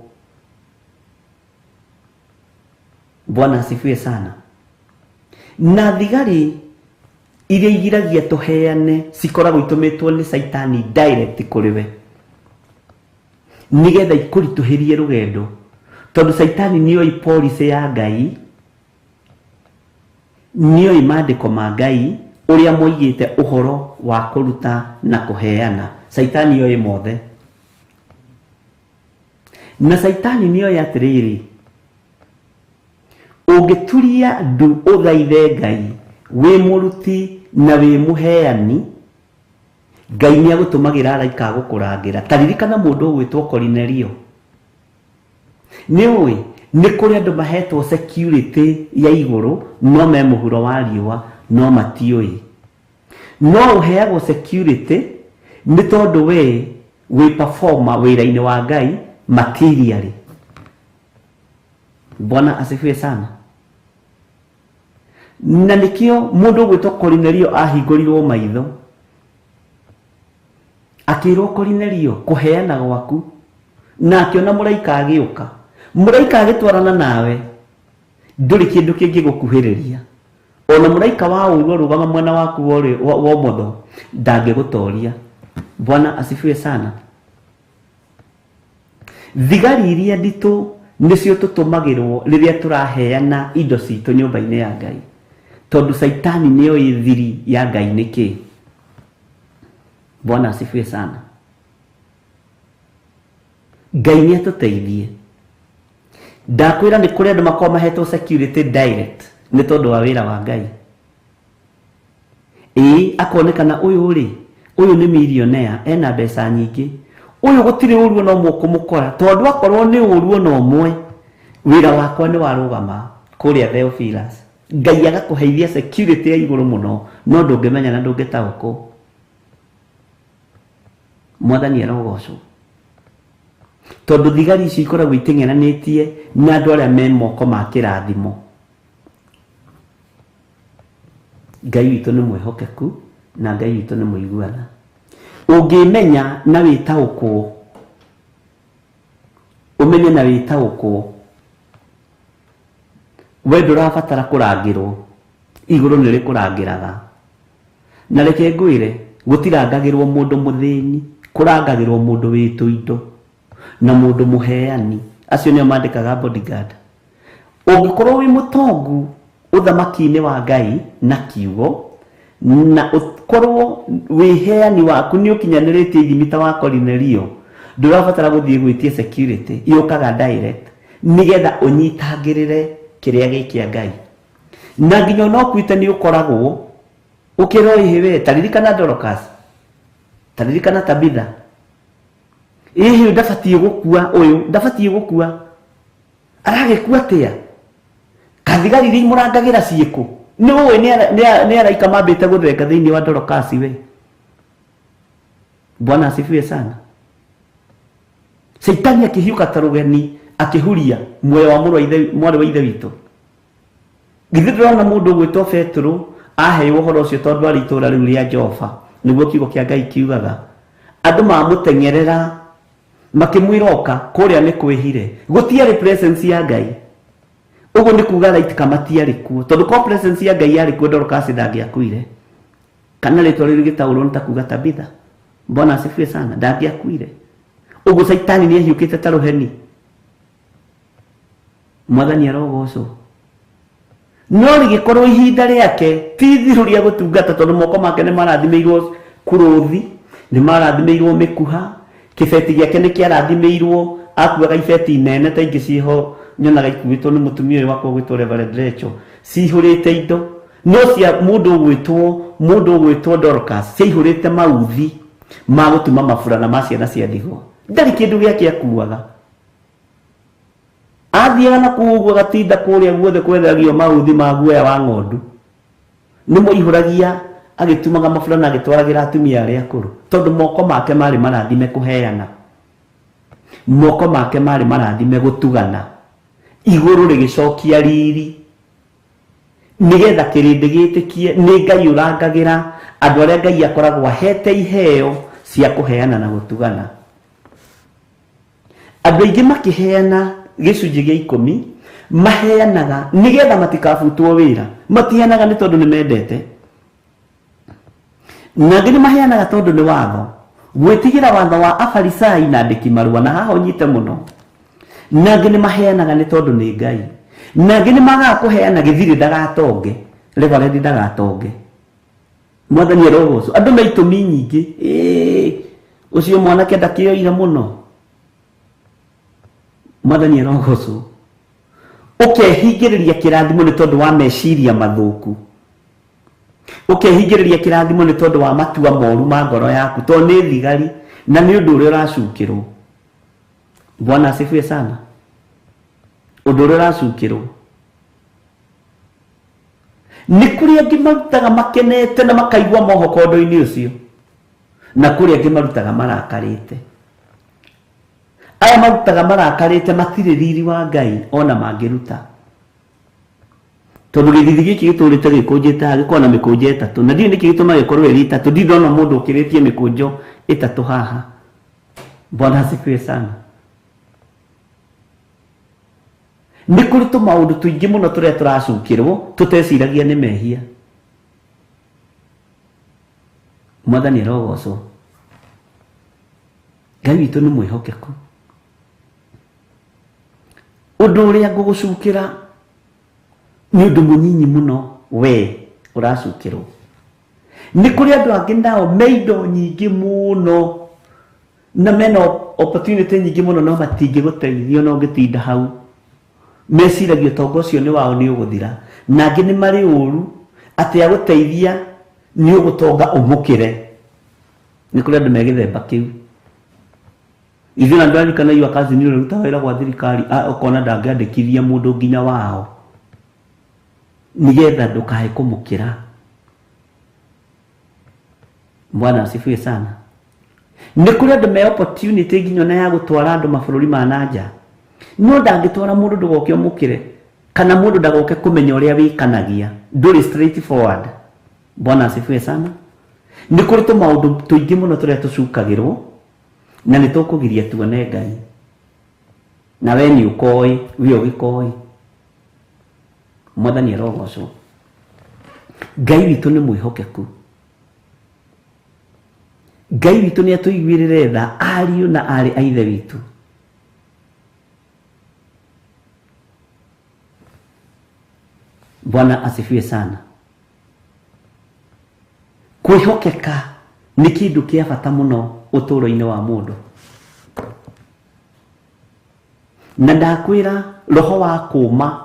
Bwana asifiwe sana. Na thigari iria igiragia tũheane cikoragwo itũmĩtwo nĩ Caitani direct kũrĩ we nĩgetha ikũritũhĩrie rũgendo, tondũ Caitani nĩoĩ policy ya Ngai, nĩoĩ maandĩko ma Ngai ũrĩa moigĩte ũhoro wa kũruta na kũheana. Caitani oĩ mothe. Na Caitani nĩoĩ atĩrĩrĩ, ũngĩturia ndu ũthaithe Ngai wĩ mũruti na wĩ mũheani, Ngai nĩ agũtũmagĩra araika agũkũrangĩra. Ta ririkana mũndũ ũgwĩtwo Korinelio. Nĩ ũĩ nĩ kũrĩ andũ mahetwo security ya igũrũ no me mũhuro wa riũa no matiũĩ. No ũheagwo security nĩ tondũ we wĩ performer wĩra-inĩ wa Ngai materially. Bwana asifiwe sana. Na nĩkĩo mũndũ ũgwĩtwo Korinelio ahingũrirwo maitho akĩrwo Korinelio kũheana gwaku, na akĩona mũraika agĩũka. Mũraika agĩtwarana nawe ndũrĩ kĩndũ kĩngĩgũkuhĩrĩria. Ona mũraika wa ũũru arũgama mwena waku wa ũmotho ndangĩgũtoria. Bwana asifiwe sana. Thigari iria nditũ nĩcio tũtũmagĩrwo rĩrĩa tũraheana indo citũ nyũmba-inĩ ya Ngai, tondũ Caitani nĩoĩ thiri ya Ngai nĩ kĩĩ. Bwana asifiwe sana. Ngai nĩ atũteithie. Ndakwĩra nĩ kũrĩ andũ makoragwo mahetwo security direct nĩ tondũ wa wĩra wa Ngai. Ĩĩ, akonekana ũyũ rĩ, ũyũ nĩ millionaire, ena mbeca nyingĩ, ũyũ gũtirĩ ũru ona ũmwe ũkũmũkora, tondũ akorwo nĩ ũru ona ũmwe wĩra wakwa nĩ warũgama kũrĩa Theophilus. Ngai agakũheithia security ya igũrũ mũno, no ndũngĩmenya na ndũngĩtaũkwo. Mwathani arogocwo. Tondũ thigari ici ikoragwo iteng'eranĩtie na andũ arĩa me moko ma kĩrathimo. Ngai witũ nĩ mwĩhokeku na Ngai witũ nĩ mũiguana. Ũngĩmenya na wĩtaũkwo, ũmenye na wĩtaũkwo, we ndũrabatara kũrangĩrwo, igũrũ nĩ rĩkũrangĩraga. Na reke ngwĩre, gũtirangagĩrwo mũndũ mũthĩni, kũrangagĩrwo mũndũ wĩ tũindo na mũndũ mũheani. Acio nĩo mandĩkaga bodyguard. Ũngĩkorwo wĩ mũtongu ũthamaki-inĩ wa Ngai na kiugo, na ũkorwo wĩheani waku nĩ ũkinyanĩrĩtie ithimi ta wa Korinelio, ndũrabatara gũthiĩ gwĩtia security, yũkaga direct nĩgetha ũnyitangĩrĩre kĩrĩa gĩ kĩa Ngai. Na nginya ona ũkuĩte nĩ ũkoragwo ũkĩrwo ĩhĩ we, ta ririkana Dorcas, ta ririkana Tabitha, ĩhĩ ndabatiĩ gũkua, ũyũ ndabatiĩ gũkua, aragĩkua atĩa? Kathigari iria imũrangagĩra ciĩkũ? Nĩ ũĩ nĩ araika mambĩte gũthenga thĩinĩ wa Dorcas we. Bwana asifiwe sana. Caitani akĩhiũka ta rũgeni akĩhuria muoyo wa mwarĩ wa ithe witũ. Githĩ ndũrona mũndũ ũgwĩtwo Petero aheirwo ũhoro ũcio tondũ arĩ itũũra rĩu rĩa Jofa, nĩguo kiugo kĩa Ngai kiugaga. Andũ mamũteng'erera makĩmwĩra oka kũrĩa nĩ kwĩhire. Gũtiarĩ presence ya Ngai. Ũguo nĩ kuga araika matiarĩ kuo, tondũ kwa presence ya Ngai yarĩ kuo Dorcas ndangĩakuire. Kana rĩtwa rĩu rĩgĩtaũrwo nĩ ta kuga Tabitha. Bwana asifiwe sana, ndangĩakuire. Ũguo Caitani nĩ ahiũkĩte ta rũheni. Mwathani arogocwo. No rĩgĩkorwo ihinda rĩake ti ithiru rĩa gũtungata, tondũ moko make nĩ marathimĩirwo kũrũthi, nĩ marathimĩirwo mĩkuha, Kĩbeti gĩake nĩ kĩarathimĩirwo, akuaga ibeti nene ta ingĩ ciĩho nyonaga ikuĩtwo nĩ mũtumia ũyũ wakwa ũgwĩtwo Reverend Rachel, cihũrĩte indo. No cia mũndũ ũgwĩtwo mũndũ ũgwĩtwo Dorcas ciaihũrĩte mauthi ma gũtuma maburana ma ciana cia ndigwa. Ndarĩ kĩndũ gĩake akuaga. Athiaga na kũu ũguo agatinda kũrĩa guothe kwethagio mauthi ma guoya wa ng'ondu. Nĩ moihũragia agĩtumaga maburana agĩtwaragĩra atumia arĩa akũrũ, tondũ moko make marĩ marathime kũheana, moko make marĩ marathime gũtugana, igũrũ rĩgĩcokia riri nĩgetha kĩrĩndĩ gĩtĩkie nĩ Ngai ũrangagĩra andũ arĩa Ngai akoragwo ahete iheo cia kũheana na gũtugana. Andũ aingĩ makĩheana gĩcunjĩ gĩa 10 maheanaga nĩgetha matikabutwo wĩra, matiheanaga nĩ tondũ nĩ mendete, na angĩ nĩ maheanaga tondũ nĩ watho, gwĩtigĩra watho wa Afarisai na andĩki marũa, na haha ũnyite mũno. Na angĩ nĩ maheanaga nĩ tondũ nĩ Ngai, na angĩ nĩ magaga kũheana gĩthirĩ ndagatonge, reverend ndagatonge. Mwathani arogocwo. Andũ me itũmi nyingĩ. Ĩĩ, ũcio mwanake ndakĩoire mũno. Mwathani arogocwo. Ũkehingĩrĩria kĩrathimo nĩ tondũ wa meciria mathũku, ũkehingĩrĩria kĩrathimo nĩ tondũ wa matua moru ma ngoro yaku, tondũ nĩ thigari na nĩ ũndũ ũrĩa ũracukĩrwo. Bwana asifiwe sana. Ũndũ ũrĩa ũracukĩrwo nĩ kũrĩ angĩ marutaga makenete na makaigua mohoko ũndũ-inĩ ũcio, na kũrĩ angĩ marutaga marakarĩte. Aya marutaga marakarĩte matirĩ riri wa Ngai ona mangĩruta, tondũ gĩthithi gĩkĩ gĩtũrĩte gĩkũnjĩte haha gĩkoragwo na mĩkũnjo ĩtatũ, na ndiũĩ nĩkĩ gĩtũmaga gĩkorwo ĩrĩ ĩtatũ. Ndirĩ ndona mũndũ ũkĩrĩtie mĩkũnjo ĩtatũ haha. Bwana asifiwe sana. Nĩ kũrĩ tũmaũndũ tũingĩ mũno tũrĩa tũracukĩrwo tũteciragia nĩ mehia. Mwathani arogocwo. Ngai witũ nĩ mwĩhokeku. Ũndũ ũrĩa ngũgũcukĩra nĩ ũndũ mũnyinyi mũno we ũracukĩrwo. Nĩ kũrĩ andũ angĩ nao me indo nyingĩ mũno na mena opportunity nyingĩ mũno, no matingĩgũteithia no ũngĩtinda hau. Meciragia ũtonga ũcio nĩ wao nĩ ũgũthira, na angĩ nĩ marĩ ũru atĩ agũteithia nĩ ũgũtonga ũmũkĩre. Nĩ kũrĩ andũ me gĩthemba kĩu. Ithuĩ na ndĩraririkana your cousin ũrĩa ũrutaga wĩra gwa thirikari, ũkona ndangĩandĩkithia mũndũ nginya wao nĩgetha ndũkae kũmũkĩra. Bwana asifiwe sana. Nĩ kũrĩ andũ me opportunity nginya ona ya gũtwara andũ mabũrũri ma na nja, no ndangĩtwara mũndũ ndũgoke ũmũkĩre, kana mũndũ ndagoke kũmenya ũrĩa wĩkanagia, ndũrĩ straight forward. Bwana asifiwe sana. Nĩ kũrĩ tũmaũndũ tũingĩ mũno tũrĩa tũcukagĩrwo na nĩ tũkũgiria tuone Ngai, na we nĩ ũkoĩ, we ũgĩkoĩ. Mwathani arogocwo. Ngai witũ nĩ mwĩhokeku. Ngai witũ nĩ atũiguĩrĩre tha, ariũ na aarĩ a Ithe witũ. Bwana asifiwe sana. Kwĩhokeka nĩ kĩndũ kĩa bata mũno ũtũũro-inĩ wa mũndũ. Na ndakwĩra roho wa kũma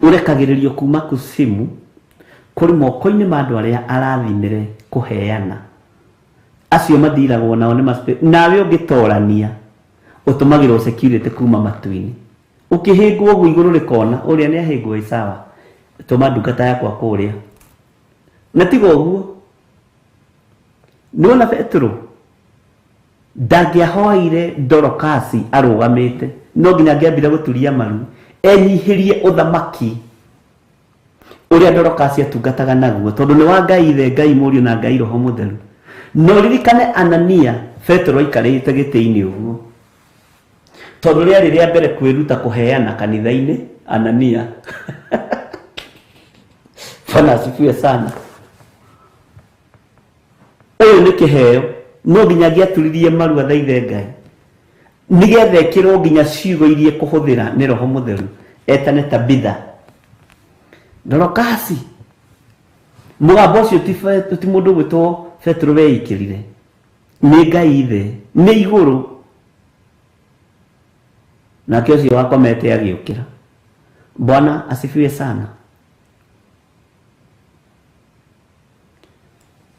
ũrekagĩrĩrio kuma kusimu kũrĩ moko-inĩ ma andũ arĩa arathimĩre kũheana. Acio mathiragwo nao nĩ nawe ũngĩtorania ũtũmagĩrwo security kuma matu-inĩ. Ũkĩhĩngwo ũguo igũrũ rĩkona ũrĩa nĩ ahĩngwo ĩ sawa, tũma ndungata yakwa kũrĩa. Na tiga ũguo, nĩwona Petero ndangĩahoire Dorokasi arũgamĩte, no nginya angĩambire gũturia maru enyihĩrie ũthamaki ũrĩa Dorokasi atungataga naguo, tondũ nĩ wa Ngai Ithe, Ngai Mũriũ na Ngai Roho Mũtheru. No ririkane Anania, Petero aikarĩte gĩtĩ-inĩ ũguo, tondũ rĩarĩ rĩa mbere kwĩruta kũheana kanitha-inĩ. Anania, Bwana asifiwe sana. Ũyũ nĩ kĩheo, no nginya angĩaturirie maru athaithe Ngai nĩgetha ĩkĩrwo nginya ciugo iria ekũhũthĩra nĩ Roho Mũtheru, etane Tabitha, Dorokasi. Mũgambo ũcio ti mũndũ ũgwĩtwo Petero weikĩrire. Nĩ Ngai ithe, nĩ igũrũ. Nake ũcio wakomete agĩũkĩra. Bwana asifiwe sana.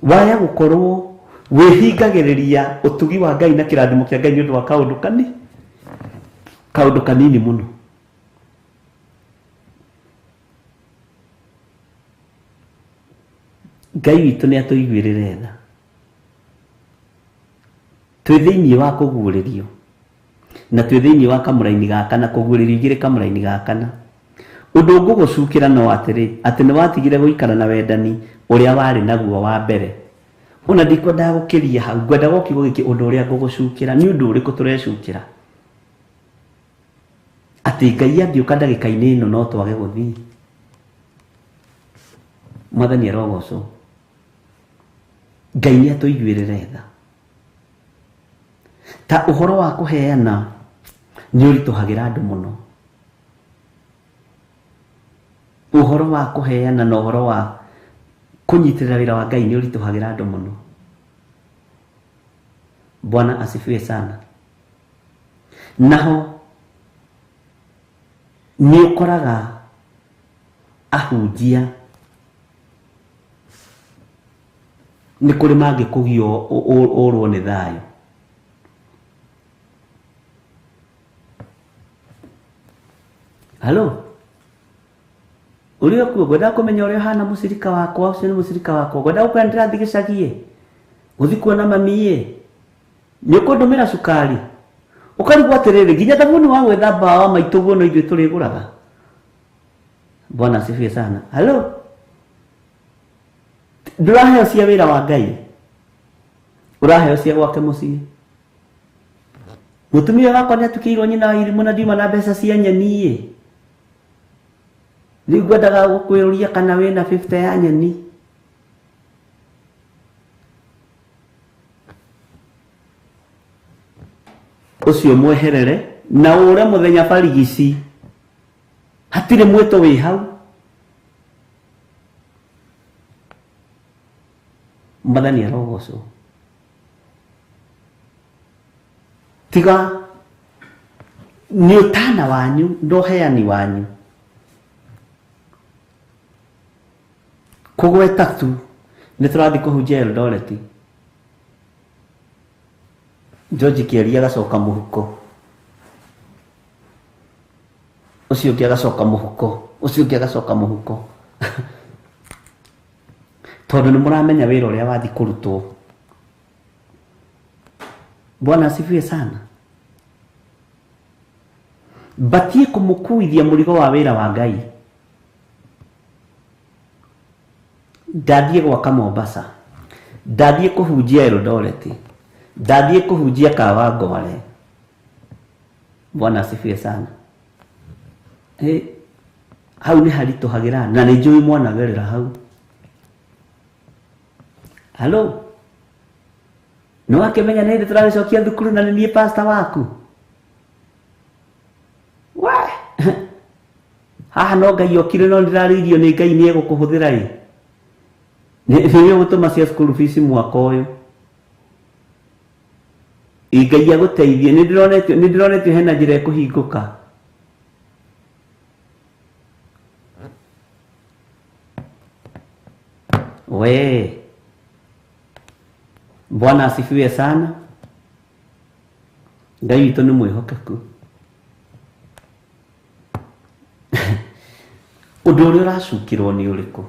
Waya gũkorwo wĩhingagĩrĩria ũtugi wa Ngai na kĩrathimo kĩa Ngai nĩ ũndũ wa kaũndũ kani kaũndũ kanini mũno. Ngai witũ nĩ atũiguĩrĩre tha. Twĩ thĩinĩ wa kũguũrĩrio na twĩ thĩinĩ wa kamũraini ga kana, kũguũrĩrio igĩrĩ kamũraini ga kana. Ũndũ ngũgũcukĩra no atĩrĩ, atĩ nĩ watigire gũikara na wendani ũrĩa warĩ naguo wa mbere. Ona ndikwendaga gũkĩria hau, ngwendaga o kiugo gĩkĩ, ũndũ ũrĩa ngũgũcukĩra. Nĩ ũndũ ũrĩkũ tũrecukĩra? Atĩ Ngai angĩũka ndagĩka-inĩ ĩno no twage gũthiĩ. Mwathani arogocwo. Ngai nĩ atũiguĩrĩre tha. Ta ũhoro wa kũheana nĩ ũritũhagĩra andũ mũno. Ũhoro wa kũheana na ũhoro wa kũnyitĩrĩra wĩra wa Ngai nĩ ũritũhagĩra andũ mũno. Bwana asifiwe sana. Naho nĩ ũkoraga ahunjia nĩ kũrĩ mangĩkũgia ũrwo nĩ thayũ. Halo? Ũrĩ o kuo, ngwendaga kũmenya ũrĩa ũhana mũcirika wakwa, ũcio nĩ mũcirika wakwa. Ngwendaga gũkwĩra nĩ ndĩrathiĩ gĩcagi-ĩ, gũthiĩ kuona mami-ĩ, nĩ ũkũndũmĩra cukari? Ũkarigwo atĩrĩrĩ, nginya thabuni wa gwĩthamba wa maitũguo no ithuĩ tũrĩgũraga. Bwana asifiwe sana. Halo? Ndũraheo cia wĩra wa Ngai, ũraheo cia gwake mũciĩ. Mũtumia wakwa nĩ atukĩirwo nyina wa irimũ na ndiuma na mbeca cia nyeni-ĩ. Rĩu ngwendaga gũkwĩrũria kana wĩna 50 ya nyeni. Ũcio mweherere na ũre mũthenya barigici. Hatirĩ mwĩto wĩ hau. Mwathani arogocwo. Tiga nĩ ũtana wanyu na ũheani wanyu. Kũgweta tu nĩ tũrathiĩ kũhunjia Eldoret. George Kĩaria agacoka mũhuko, ũcio ũngĩ agacoka mũhuko, ũcio ũngĩ agacoka mũhuko. Tondũ nĩ mũramenya wĩra ũrĩa wathiĩ kũrutwo. Bwana asifiwe sana. Batiĩ kũmũkuithia mũrigo wa wĩra wa Ngai. Ndathiĩ gwaka Mombasa, ndathiĩ kũhunjia Eldoret, ndathiĩ kũhunjia Kawangware. Bwana asifiwe sana. Hau nĩ haritũhagĩra na nĩ njũĩ mwanagerera hau. Halo? Nĩ wakĩmenya nĩ hĩndĩ tũragĩcokia thukuru na nĩ niĩ pastor waku? We! Haha no Ngai okire no ndĩrarĩirio nĩ Ngai nĩ egũkũhũthĩra ĩ. Nĩ ũgũtũma cia school fees mwaka ũyũ. Ĩ Ngai agũteithie, nĩ ndĩronetio hena njĩra ĩkũhingũka. We! Bwana asifiwe sana. Ngai witũ nĩ mwĩhokeku. Ũndũ ũrĩa ũracukĩrwo nĩ ũrĩkũ?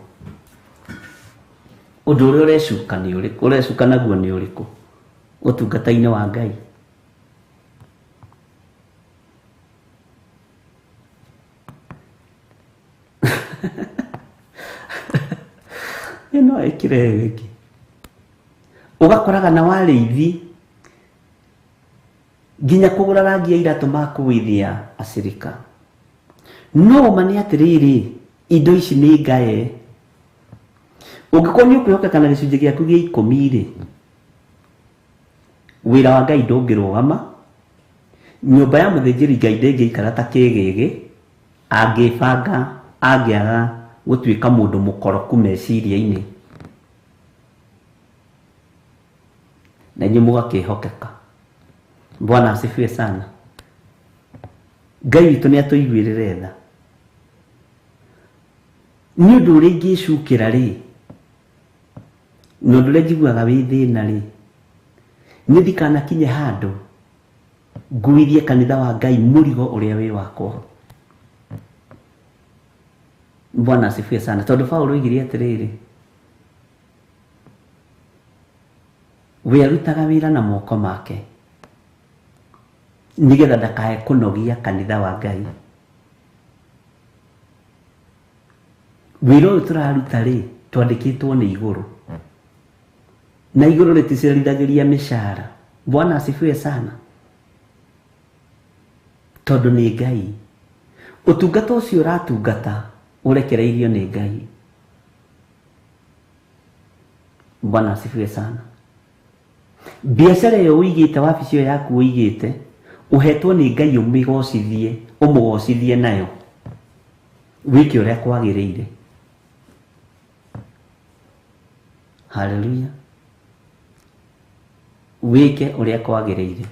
Ũndũ ũrĩa ũrecuka nĩ ũrĩkũ? Ũrecuka naguo nĩ ũrĩkũ? Ũtungata-inĩ wa Ngai. Ĩno ĩkĩre ĩngĩ. Ũgakoraga na warĩithi nginya kũgũra rangi ya iratũ makuithia acirika. No ma nĩ atĩrĩrĩ, indo ici nĩ ngae. Ũngĩkorwo nĩ ũkwĩhokeka na gĩcunjĩ gĩaku gĩa ikũmi rĩ, wĩra wa Ngai ndũngĩrũgama. Nyũmba ya mũthĩnjĩri Ngai ndĩngĩikara ta kĩgĩgĩ angĩbanga angĩaga gũtuĩka mũndũ mũkoroku meciria-inĩ. Na inyuĩ mũgakĩhokeka. Bwana asifiwe sana. Ngai witũ nĩ atũiguĩrĩre tha. Nĩ ũndũ ũrĩa ingĩcukĩra rĩ, na ũndũ ũrĩa njiguaga wĩ thĩna rĩ, nĩ ndikanakinye handũ nguithie kanitha wa Ngai mũrigo ũrĩa wĩ wakwa. Bwana asifiwe sana. Tondũ Paũlũ oigire atĩrĩrĩ, we arutaga wĩra na moko make nĩgetha ndakae kũnogia kanitha wa Ngai. Wĩra ũyũ tũraruta rĩ, twandĩkĩtwo nĩ igũrũ, na igũrũ rĩticerithagĩria mĩcara. Bwana asifiwe sana. Tondũ nĩ Ngai. Ũtungata ũcio ũratungata ũrekereirio nĩ Ngai. Bwana asifiwe sana. Biacara ĩyo ũigĩte, wabici ĩyo yaku ũigĩte, ũhetwo nĩ Ngai ũmĩgocithie, ũmũgocithie nayo, wĩke ũrĩa kwagĩrĩire. Haleluya. Wĩke ũrĩa kwagĩrĩire.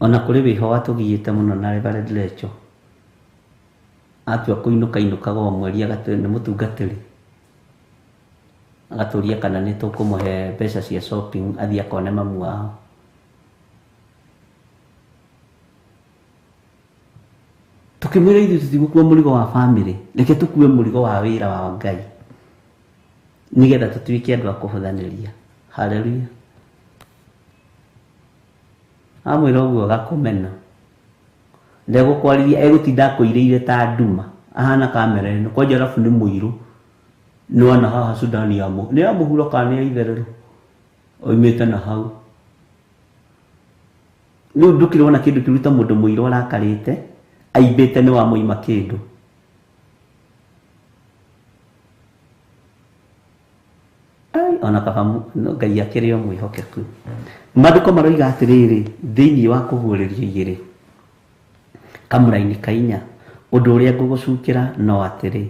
Ona kũrĩ wĩho watũgiĩte mũno na Reverend Lecho. Atua kũinũka inũkaga o mweri nĩ mũtungatĩri, agatũria kana nĩ tũkũmũhe mbeca cia shopping athiĩ akone mamu wao. Tũkĩmwĩra ithuĩ tũtigũkua mũrigo wa family, reke tũkue mũrigo wa wĩra wa Ngai nĩgetha tũtuĩke andũ a kũhũthanĩria. Haleluya. Amwĩra ũguo agakũmena, ndegũkwarĩria, egũtinda akũirĩire ta nduma, ahana kamera ĩno kwanja, arabu nĩ mũirũ. Nĩwona haha Sudani ya nĩ ya mũhuro kana nĩ ya itherero oimĩte na hau. Rĩu ndũkĩrĩ wona kĩndũ kĩru ta mũndũ mũirũ arakarĩte aimbĩte nĩ wamũima kĩndũ. Ai, ona kaba Ngai akĩrĩ o mwĩhokeku. Maandĩko maroiga atĩrĩrĩ, thĩinĩ wa kũguũrĩrio igĩrĩ kamũraini ka inya, ũndũ ũrĩa ngũgũcukĩra no atĩrĩ,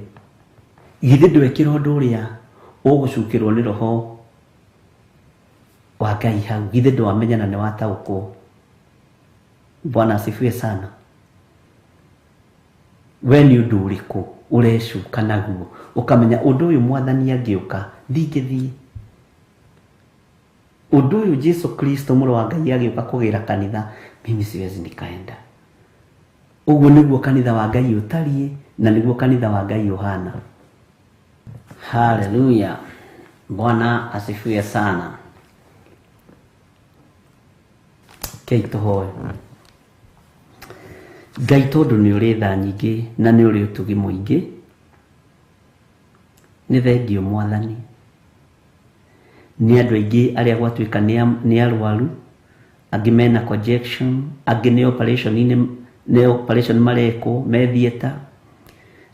githĩ ndwekĩra ũndũ ũrĩa ũgũcukĩrwo nĩ roho wa Ngai hau, githĩ ndwamenya na nĩwataũkwo. Bwana asifiwe sana. We nĩ ũndũ ũrĩkũ ũrecuka naguo ũkamenya ũndũ ũyũ mwathani angĩũka ndingĩthiĩ? Ũndũ ũyũ Jesu Kristo mũrũ wa Ngai agĩũka kũgĩra kanitha, mimi siwezi nikaenda. Ũguo nĩguo kanitha wa Ngai ũtariĩ na nĩguo kanitha wa Ngai ũhana. Haleluya. Bwana asifiwe sana. Kei tũhoe. Ngai tondũ nĩ ũrĩ tha nyingĩ na nĩ ũrĩ ũtugi mũingĩ, nĩ thengio mwathani. Nĩ andũ aingĩ arĩa gwatuĩka nĩ arwaru, angĩ mena conjection, angĩ nĩ operation nĩ operation marekwo me theatre,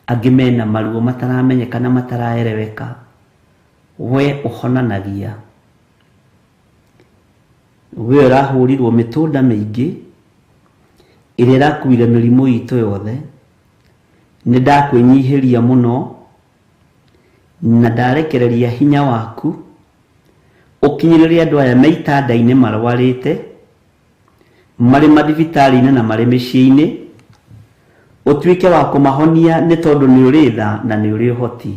angĩ mena maruo mataramenyeka na mataraereweka. We ũhonanagia, we ũrahũrirwo mĩtũnda mĩingĩ ĩrĩa ĩrakuire mĩrimũ itũ yothe. Nĩ ndakwĩnyihĩria mũno na ndarekereria hinya waku ũkinyĩrĩre andũ aya me itanda-inĩ marwarĩte, marĩ mathibitarĩ-inĩ na marĩ mĩciĩ-inĩ, ũtuĩke wa kũmahonia nĩ tondũ nĩ ũrĩ tha na nĩ ũrĩ ũhoti.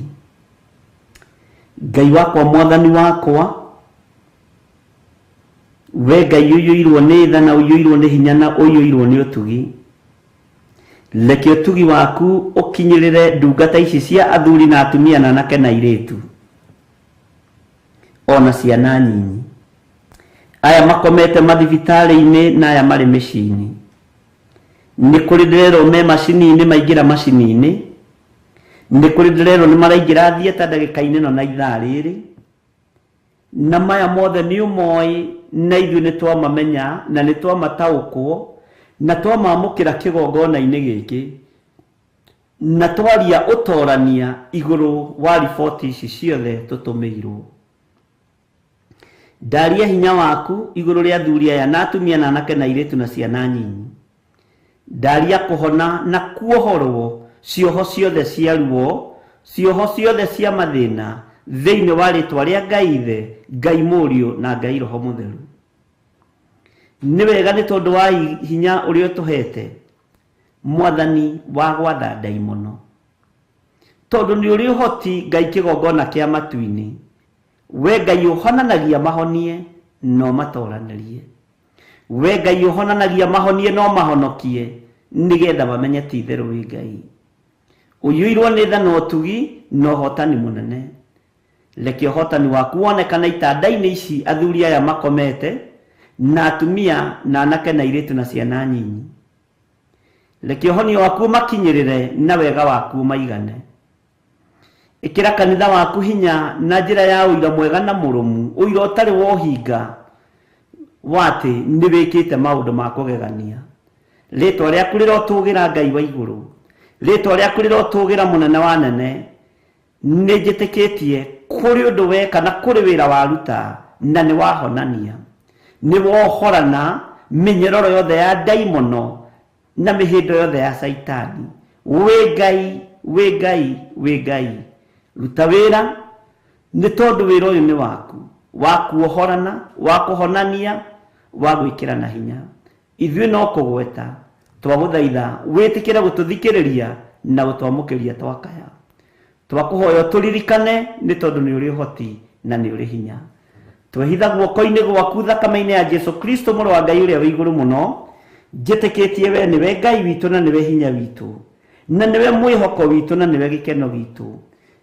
Ngai wakwa, mwathani wakwa, we Ngai ũiyũirwo nĩ tha na ũiyũirwo nĩ hinya na ũiyũirwo nĩ ũtugi, reke ũtugi waku ũkinyĩrĩre ndungata ici cia athuri na atumia na anake na airĩtu ona ciana nyinyi, aya makomete mathibitarĩ-inĩ na aya marĩ mĩciĩ-inĩ. Nĩ kũrĩ ndĩrerwo me macini-inĩ, maingĩra macini-inĩ, nĩ kũrĩ ndĩrerwo nĩ maraingĩra theatre ndagĩka-inĩ ĩno na ithaa rĩrĩ, na maya mothe nĩ ũmoĩ na ithuĩ nĩ twamamenya na nĩ twamataũkwo na twamamũkĩra kĩgongona-inĩ gĩkĩ na twaria ũtorania igũrũ wa riboti ici ciothe tũtũmĩirwo. Ndaria hinya waku igũrũ rĩa athuri aya na atumia na anake na airĩtu na ciana nyinyi. Ndaria kũhona na kuohorwo cioho ciothe cia ruo, cioho ciothe cia mathĩna Thĩinĩ wa rĩtwa rĩa Ngai Ithe, Ngai Mũriũ na Ngai Roho Mũtheru. Nĩ wega nĩ tondũ wa hinya ũrĩa ũtũhete, Mwathani wa gwatha ndaimono. Tondũ nĩ ũrĩ ũhoti Ngai kĩgongona kĩa matu-inĩ. We Ngai ũhonanagia mahonie no matoranĩrie. We Ngai ũhonanagia mahonie no mahonokie nĩgetha mamenye ti itherũ wĩ Ngai. Ũiyũirwo nĩ tha na ũtugi na ũhotani mũnene. Reke ũhotani waku wonekane itanda-inĩ ici athuri aya makomete na atumia na anake na airĩtu na ciana nyinyi. Reke ũhonio waku ũmakinyĩrĩre na wega waku ũmaigane. Ĩkĩra kanitha waku hinya na njĩra ya ũira mwega na mũrũmu, ũira ũtarĩ wa ũhinga wa atĩ nĩ wĩkĩte maũndũ ma kũgegania. Rĩtwa rĩaku rĩrotũgĩra Ngai wa igũrũ. Rĩtwa rĩaku rĩrotũgĩra mũnene wa nene. Nĩ njĩtĩkĩtie kũrĩ ũndũ weka na kũrĩ wĩra waruta na nĩ wahonania. Nĩ wohorana mĩnyororo yothe ya ndaimono na mĩhĩndo yothe ya Caitani. Wĩ Ngai, wĩ Ngai, wĩ Ngai. Ruta wĩra nĩ tondũ wĩra ũyũ nĩ waku, wa kuohorana, wa kũhonania, wa gwĩkĩra na hinya. Ithuĩ no kũgweta twagũthaitha wĩtĩkĩre gũtũthikĩrĩria na gũtwamũkĩria twakaya. Twakũhoya ũtũririkane nĩ tondũ nĩ ũrĩ ũhoti na nĩ ũrĩ hinya. Twehitha guoko-inĩ gwaku thakame-inĩ ya Jesu Kristo mũrũ wa Ngai ũrĩa wĩ igũrũ mũno. Njĩtĩkĩtie we nĩwe Ngai witũ na nĩwe hinya witũ, na nĩwe mwĩhoko witũ na nĩwe gĩkeno gitũ.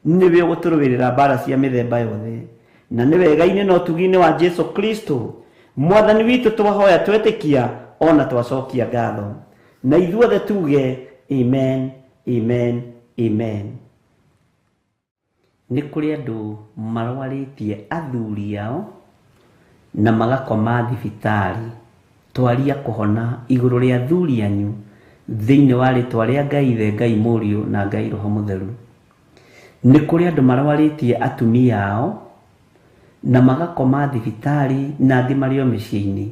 Nĩwe ũgũtũrũĩrĩra mbara cia mĩthemba yothe, na nĩ wega-inĩ na ũtugi-inĩ wa Jesu Kristo Mwathani witũ twahoya twetĩkia ona twacokia ngatho. Na ithuothe tuge amen, amen, amen. Nĩ kũrĩ andũ marwarĩtie athuri ao na magakoma thibitarĩ. Twaria kũhona igũrũ rĩa athuri anyu thĩinĩ wa rĩtwa rĩa Ngai Ithe, Ngai Mũriũ na Ngai Roho Mũtheru. Nĩ kũrĩ andũ marwarĩtie atumia ao na magakoma thibitarĩ na angĩ marĩ o mĩciĩ-inĩ.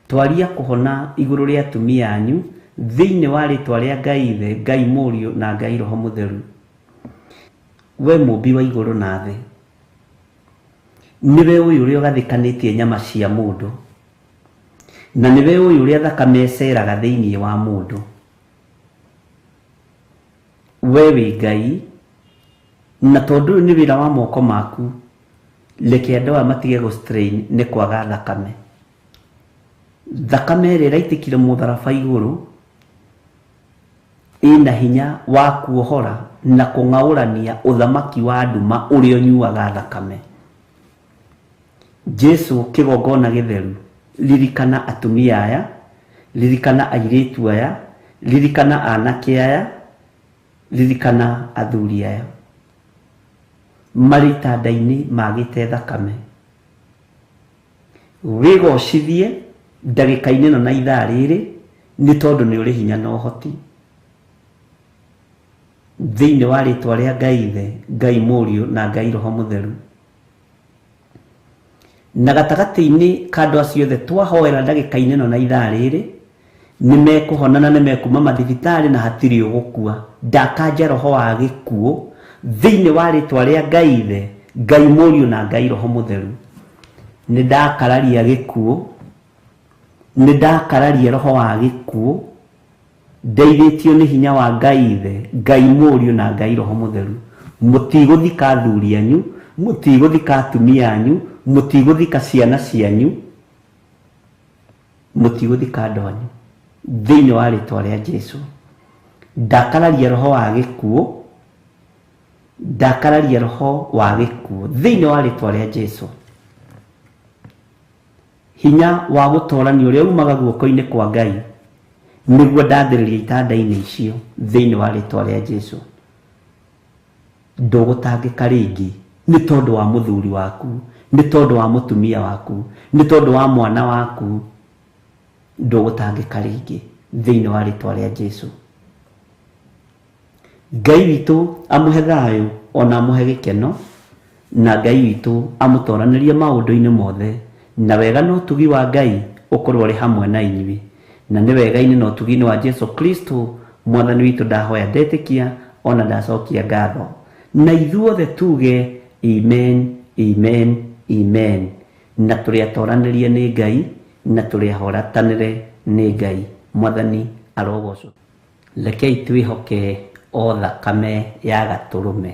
Twaria kũhona igũrũ rĩa atumia anyu thĩinĩ wa rĩtwa rĩa Ngai Ithe, Ngai Mũriũ na Ngai Roho Mũtheru. We mũmbi wa igũrũ na thĩ, nĩwe ũyũ ũrĩa ũgathĩkanĩtie nyama cia mũndũ, na nĩwe ũyũ ũrĩa thakame ĩceraga thĩinĩ wa mũndũ. We wĩ Ngai, na tondũ ũyũ nĩ wĩra wa moko maku, reke andũ aya matige gũ strain nĩ kwaga thakame. Thakame ĩrĩa ĩraitĩkire mũtharaba igũrũ ĩna hinya wa kuohora na kũng'aũrania ũthamaki wa nduma ũrĩa ũnyuaga thakame. Jesu kĩgongona gĩtheru, ririkana atumia aya, ririkana airĩtu aya, ririkana anake aya, ririkana athuri aya marĩ itanda-inĩ magĩte thakame. Wĩgocithie ndagĩka-inĩ ĩno na ithaa rĩrĩ nĩ tondũ nĩ ũrĩ hinya na ũhoti. Thĩinĩ wa rĩtwa rĩa Ngai Ithe, Ngai Mũriũ na Ngai Roho Mũtheru. Na gatagatĩ-inĩ ka andũ acio othe twahoera ndagĩka-inĩ ĩno na ithaa rĩrĩ, nĩ mekũhonana, nĩ mekuma mathibitarĩ na hatirĩ ũgũkua. Ndakanja roho wa gĩkuũ thĩinĩ wa rĩtwa rĩa Ngai Ithe, Ngai Mũriũ na Ngai Roho Mũtheru. Nĩ ndakararia gĩkuũ, nĩ ndakararia roho wa gĩkuũ, ndeithĩtio nĩ hinya wa Ngai Ithe, Ngai Mũriũ na Ngai Roho Mũtheru. Mũtigũthika athuri anyu, mũtigũthika atumia anyu, mũtigũthika ciana cianyu, mũtigũthika andũ anyu thĩinĩ wa rĩtwa rĩa Jesu. Ndakararia roho wa gĩkuũ, ndakararia roho wa gĩkuũ thĩinĩ wa rĩtwa rĩa Jesu. Hinya wa gũtorania ũrĩa umaga guoko-inĩ kwa Ngai nĩguo ndathĩrĩria itanda-inĩ icio thĩinĩ wa rĩtwa rĩa Jesu. Ndũgũtangĩka rĩngĩ nĩ tondũ wa mũthuri waku, nĩ tondũ wa mũtumia waku, nĩ tondũ wa mwana waku. Ndũgũtangĩka rĩngĩ thĩinĩ wa rĩtwa rĩa Jesu. Ngai witũ amũhe thayũ ona amũhe gĩkeno, na Ngai witũ amũtoranĩrie maũndũ-inĩ mothe, na wega na ũtugi wa Ngai ũkorwo ũrĩ hamwe na inyuĩ. Na nĩ wega-inĩ na ũtugi-inĩ wa Jesu Kristo Mwathani witũ ndahoya ndetĩkia ona ndacokia ngatho. Na ithuothe tuge Amen, amen, amen. Na tũrĩ atoranĩrie nĩ Ngai, na tũrĩ ahoratanĩre nĩ Ngai. Mwathani arogocwo. Rekei twĩhoke o thakame ya gatũrũme,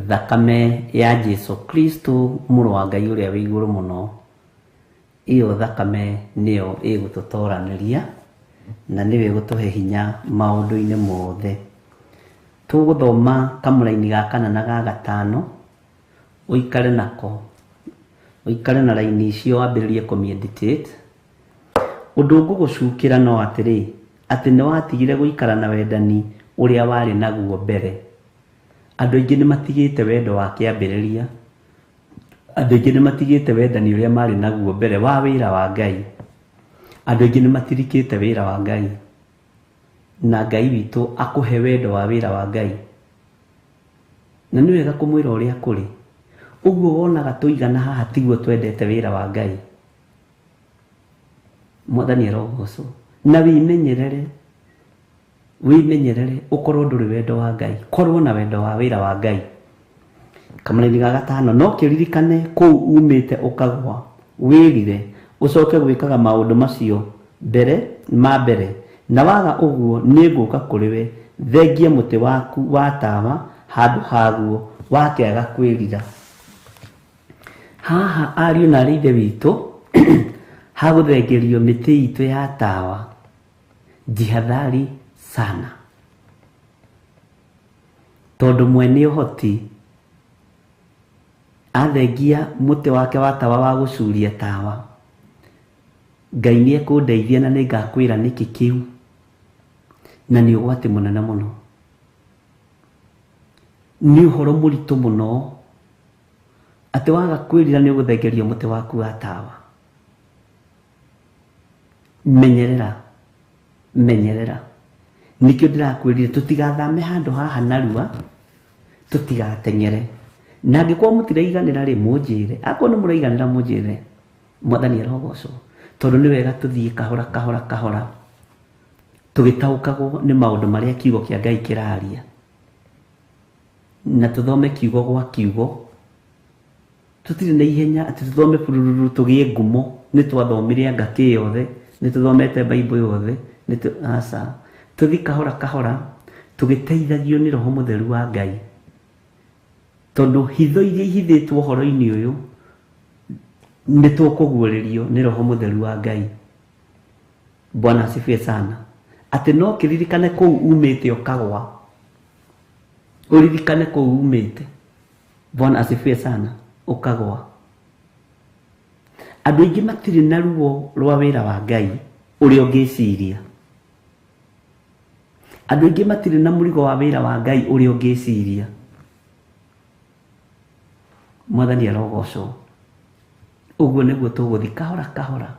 thakame ya Jesu Kristo mũrũ wa Ngai ũrĩa wĩ igũrũ mũno. Ĩyo thakame nĩyo ĩgũtũtoranĩria na nĩyo ĩgũtũhe hinya maũndũ-inĩ mothe. Tũgũthoma kamũraini ga kana na ga gatano, ũikare nako, ũikare na raini icio wambĩrĩrie kũmeditate. Ũndũ ngũgũcukĩra no atĩrĩ, atĩ nĩ watigire gũikara na wendani ũrĩa warĩ naguo mbere. Andũ aingĩ nĩ matigĩte wendo wa kĩambĩrĩria, andũ aingĩ nĩ matigĩte wendani ũrĩa marĩ naguo mbere wa wĩra wa Ngai. Andũ aingĩ nĩ matirikĩte wĩra wa Ngai, na Ngai witũ akũhe wendo wa wĩra wa Ngai. Na nĩ wega kũmwĩra ũrĩa kũrĩ. Ũguo wonaga tũigana haha tiguo twendete wĩra wa Ngai. Mwathani arogocwo. Na wĩmenyerere, wĩmenyerere ũkorwo ndũrĩ wendo wa Ngai, korwo na wendo wa wĩra wa Ngai. Kamũraini ga gatano, no kĩririkane kũu umĩte ũkagwa, wĩrire, ũcoke gwĩkaga maũndũ macio mbere ma mbere, na waga ũguo nĩ ngũka kũrĩ we, thengie mũtĩ waku wa tawa handũ haguo, wakĩaga kwĩrira. Haha ariũ na arĩ ithe witũ hagũthengerio mĩtĩ itũ ya tawa, jihadhari sana, tondũ mwene ũhoti athengia mũtĩ wake wa tawa wa gũcuria tawa, Ngai nĩ ekũndeithia na nĩ ngakwĩra nĩkĩ kĩu, na nĩ ũgwati mũnene mũno, nĩ ũhoro mũritũ mũno atĩ waga kwĩrira nĩ ũgũthengerio mũtĩ waku wa tawa. Menyerera, menyerera. Nĩkĩo ndĩrakwĩrire tũtigathame handũ haha narua, tũtigateng'ere. Na angĩkorwo mũtiraiganĩra rĩ, mũnjĩre. Akorwo nĩ mũraiganĩra mũnjĩre. Mwathani arogocwo. Tondũ nĩ wega tũthiĩ kahora kahora kahora tũgĩtaũkagwo nĩ maũndũ marĩa kiugo kĩa Ngai kĩraria, na tũthome kiugo gwa kiugo. Tũtirĩ na ihenya atĩ tũthome burururu tũgĩe ngumo, nĩ twathomire anga kĩ yothe, nĩ tũthomete Bible yothe, aca. Tũthiĩ kahora kahora tũgĩteithagio nĩ Roho Mũtheru wa Ngai, tondũ hitho iria ihithĩtwo ũhoro-inĩ ũyũ nĩ tũkũguũrĩrio nĩ Roho Mũtheru wa Ngai. Bwana asifiwe sana. Atĩ no kĩririkane kũu umĩte ũkagwa, ũririkane kũu umĩte. Bwana asifiwe sana, ũkagwa. Andũ aingĩ matirĩ na ruo rwa wĩra wa Ngai ũrĩa ũngĩciria. Andũ aingĩ matirĩ na mũrigo wa wĩra wa Ngai ũrĩa ũngĩciria. Mwathani arogocwo. Ũguo nĩguo tũgũthiĩ kahora kahora.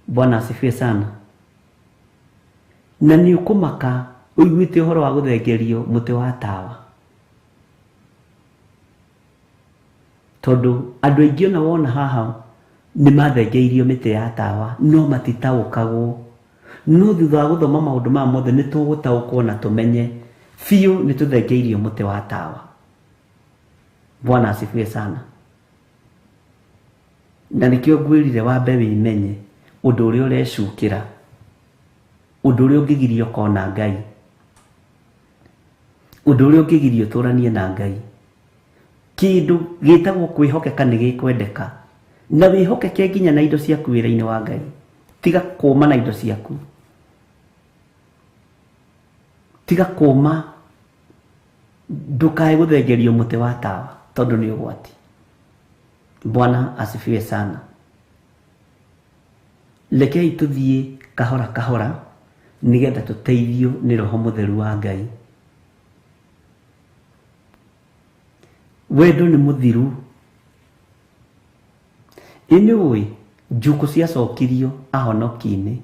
Bwana asifiwe sana. Na nĩ ũkũmaka ũiguĩte ũhoro wa gũthengerio mũtĩ wa tawa, tondũ andũ aingĩ ona wona haha nĩ mathengeirio mĩtĩ ya tawa no matitaũkagwo. No thutha wa gũthoma maũndũ maya mothe nĩ tũgũtaũkwo na tũmenye biũ nĩ tũthengeirio mũtĩ wa tawa. Bwana asifiwe sana. Na nĩkĩo ngwĩrire wambe wĩmenye ũndũ ũrĩa ũrecukĩra, ũndũ ũrĩa ũngĩgiria ũkona Ngai, ũndũ ũrĩa ũngĩgiria ũtũranie na Ngai. Kĩndũ gĩtagwo kwĩhokeka nĩ gĩkwendeka, na wĩhokeke nginya na indo ciaku wĩra-inĩ wa Ngai. Tiga kũma na indo ciaku, tiga kũma, ndũkae gũthengerio mũtĩ wa tawa tondũ nĩ ũgwati. Bwana asifiwe sana. Rekei tũthiĩ kahora kahora nĩgetha tũteithio nĩ Roho Mũtheru wa Ngai. Wendo nĩ mũthiru. Ĩ nĩ ũĩ njukũ ciacokirio ahonoki-inĩ,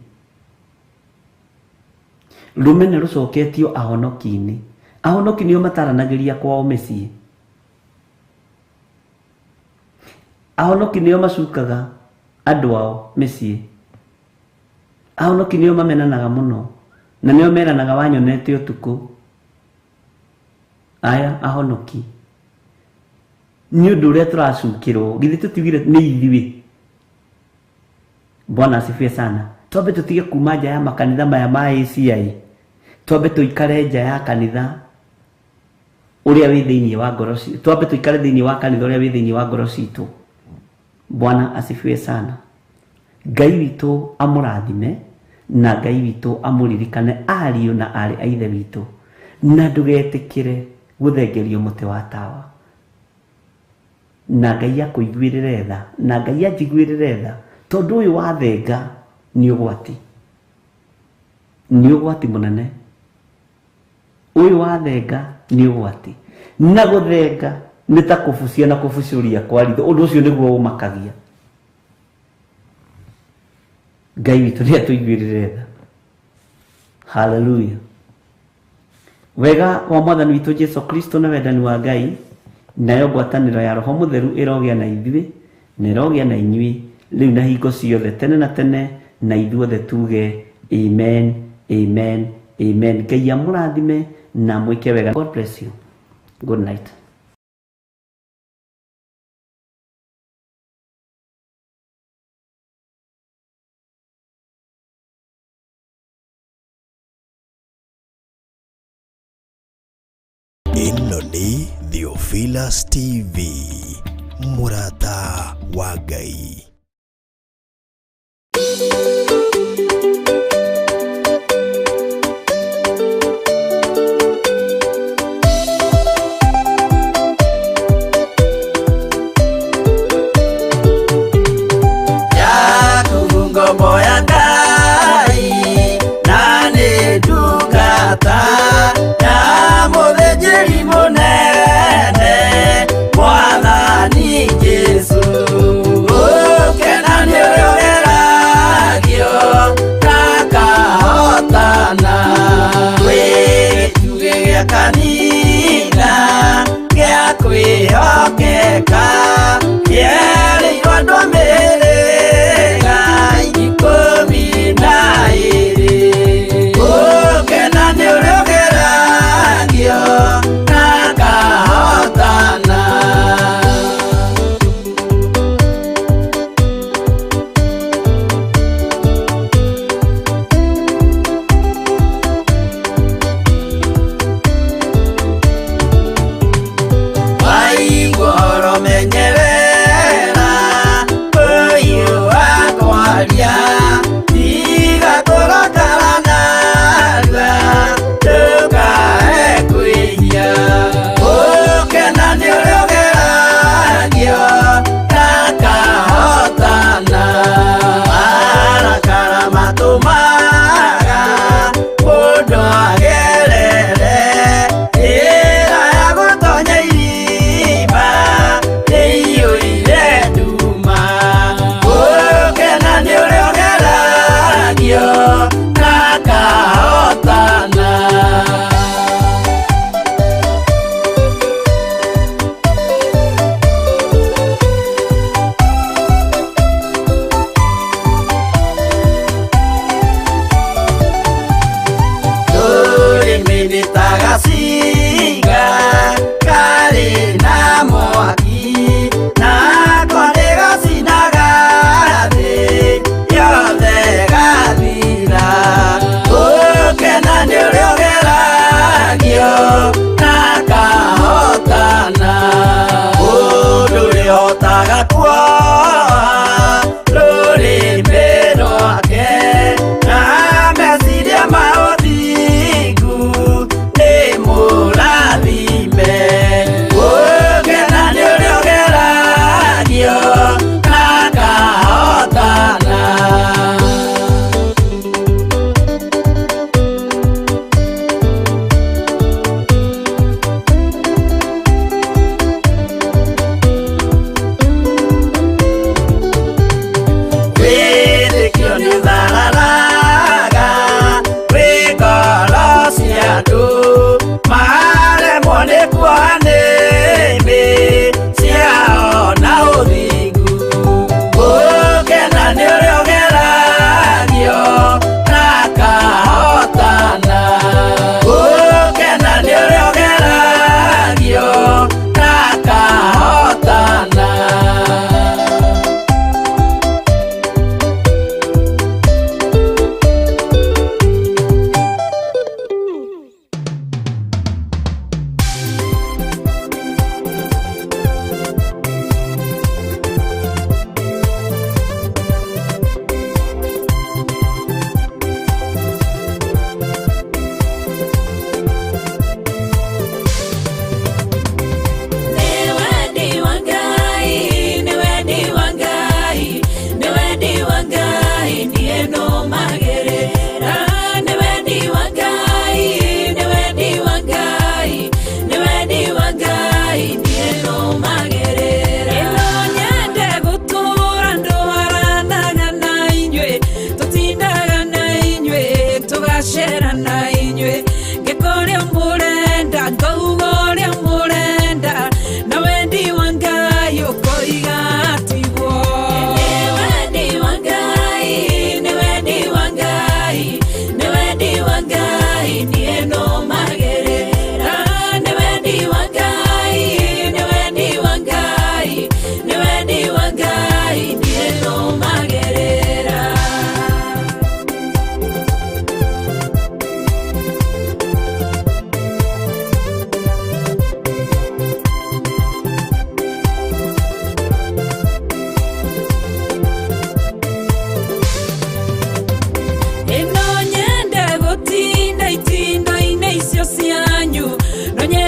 rũmena rũcoketio ahonoki-inĩ. Ahonoki nĩo mataranagĩria kwao mĩciĩ, ahonoki nĩo macukaga andũ ao mĩciĩ, ahonoki nĩo mamenanaga mũno na nĩo meranaga wanyonete ũtukũ. Aya ahonoki Nĩ ũndũ ũrĩa tũracukĩrwo, githĩ tũtiugire nĩ ithuĩ? Bwana asifiwe sana. Twambe tũtige kuma nja ya makanitha maya ma ACI, twambe tũikare nja ya kanitha ũrĩa wĩ thĩinĩ wa ngoro citũ, twambe tũikare thĩinĩ wa kanitha ũrĩa wĩ thĩinĩ wa ngoro citũ. Bwana asifiwe sana. Ngai witũ amũrathime na Ngai witũ amũririkane ariũ na aarĩ a ithe witũ, na ndũgetĩkĩre gũthengerio mũtĩ wa tawa. Na Ngai akũiguĩrĩre tha, na Ngai anjiguĩrĩre tha, tondũ ũyũ wathenga nĩ ũgwati, nĩ ũgwati mũnene. Ũyũ wathenga nĩ ũgwati, na gũthenga nĩ ta kũbucia na kũbucũria kwa ritho. Ũndũ ũcio nĩguo ũmakagia. Ngai witũ nĩ atũiguĩrĩre tha. Haleluya. Wega wa Mwathani witũ Jesu Kristo na wendani wa Ngai nayo ngwatanĩro ya Roho Mũtheru ĩrogĩa na ithuĩ na ĩrogĩa na inyuĩ rĩu na hingo ciothe tene na tene, na ithuothe tuge amen, amen, amen. Ngai amũrathime na mwĩke wega. God bless you. Good night. Ĩno nĩ Theophilus TV, mũrata wa Ngai. Yaku ngombo ya Ngai na nĩ ndungata ya mũthĩnjĩri mũnene Mwathani Jesũ. Gũkena nĩ ũrĩa ũgeragio na akahotana, wĩ gĩtugĩ gĩa kanitha gĩa kwĩhokeka, kĩerĩirwo andũ a mĩhĩrĩga 12. Gũkena nĩ ũrĩa ũgeragio na akahotana. Waigua ũhoro menyerera ũyũ wa kwaria, tiga kũrakara narua ndũkae kwĩhia. Gũkena nĩ ũrĩa ũgeragio na akahotana, marakara matũmaga mũndũ agerere njĩra ya gũtonya irima rĩiyũire nduma. Gũkena nĩ ũrĩa ũgeragio na akahotana. Rũrĩmĩ nĩ ta gacinga karĩ na mwaki, nako nĩgacinaga thĩ yothe gathira. Gũkena nĩ ũrĩa ũgeragio na akahotana, mũndũ ũrĩhotaga kuoha rũrĩmĩ rwake na meciria ma ũthingu nĩ mũrathime. Gũkena nĩ ũrĩa ũgeragio na akahotana. Wĩtĩkio nĩ ũthararaga wĩ ngoro cia andũ, maremwo nĩ kuoha nĩmĩ ciao na ũthingu. Gũkena nĩ ũrĩa ũgeragio na akahotana, gũkena nĩ ũrĩa ũgeragio na akahotana.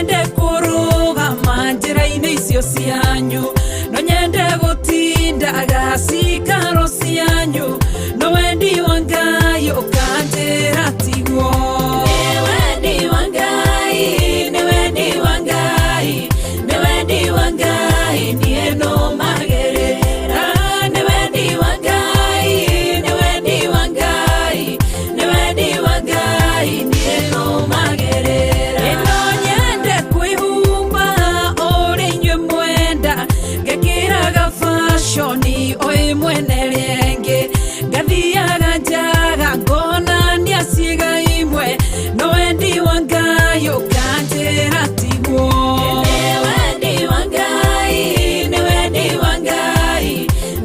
nyende kũrũgama njĩra-inĩ icio cianyu, no nyende gũtindaga cikaro cianyu, no wendi wa Ngai ũkanjĩra tiguo. Nĩ wendi wa Ngai, nĩ wendi wa Ngai, nĩ wendi wa Ngai niĩ nũmagĩrĩra. Nĩ wendi wa Ngai, nĩ wendi wa Ngai, nĩ wendi wa Ngai niĩ nũmagĩrĩra. No nyende kwĩhumba ũrĩa inyuĩ mwenda, ngekĩraga fashoni o ĩmwe na ĩrĩa ĩngĩ, ngathiaga njaga ngonania ciĩga imwe, no wendi wa Ngai ũkanjĩra tiguo. Nĩ wendi wa Ngai, nĩ wendi wa Ngai,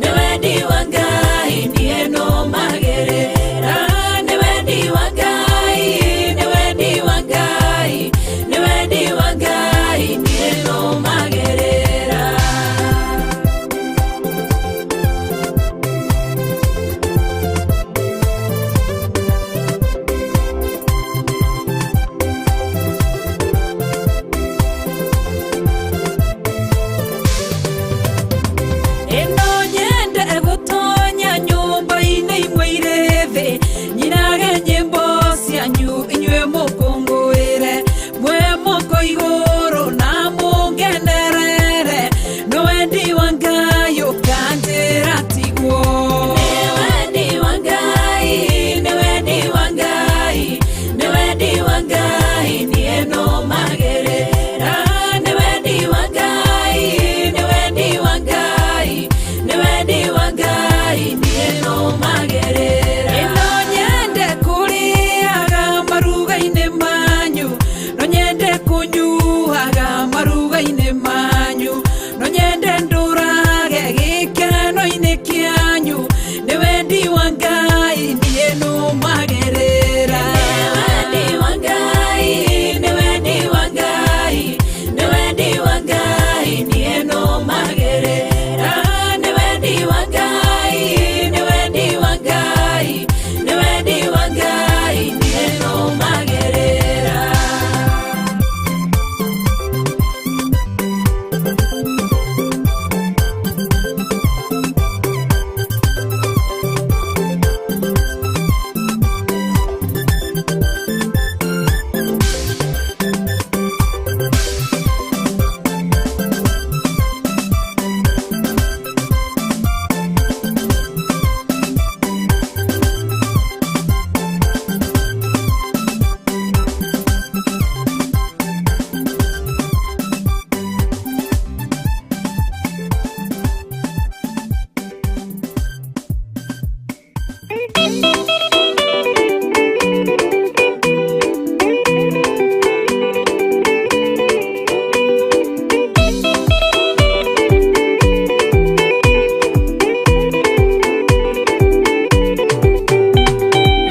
nĩ wendi wa Ngai niĩ nũmagĩrĩra. Nĩ wendi wa Ngai, nĩ wendi wa Ngai, nĩ wendi wa Ngai niĩ nũmagĩrĩra. Ĩno nyende gũtonya nyũmba-inĩ imwe irĩ thĩ, nyinage nyĩmbo cianyu inyuĩ mũkũngũĩre, mwĩ moko igũrũ na mũngenerere, no wendi wa Ngai ũkanjĩra tiguo. Nĩ wendi wa Ngai, nĩ wendi wa Ngai, nĩ wendi wa Ngai niĩ nũmagĩrĩra. Nĩ wendi wa Ngai, nĩ wendi wa Ngai, nĩ wendi wa Ngai niĩ nũmagĩrĩra. Ĩno nyende kũrĩaga maruga-inĩ manyu, no nyende kũnyuaga maruga-inĩ manyu, no nyende ndũrage gĩkeno-inĩ kĩanyu, nĩ wendi wa Ngai niĩ nũmagĩrĩra. Nĩ wendi wa Ngai, nĩ wendi wa Ngai, nĩ wendi wa Ngai niĩ nũmagĩrĩra. Nĩ wendi wa Ngai, nĩ wendi wa Ngai, nĩ wendi wa Ngai niĩ nũmagĩrĩra.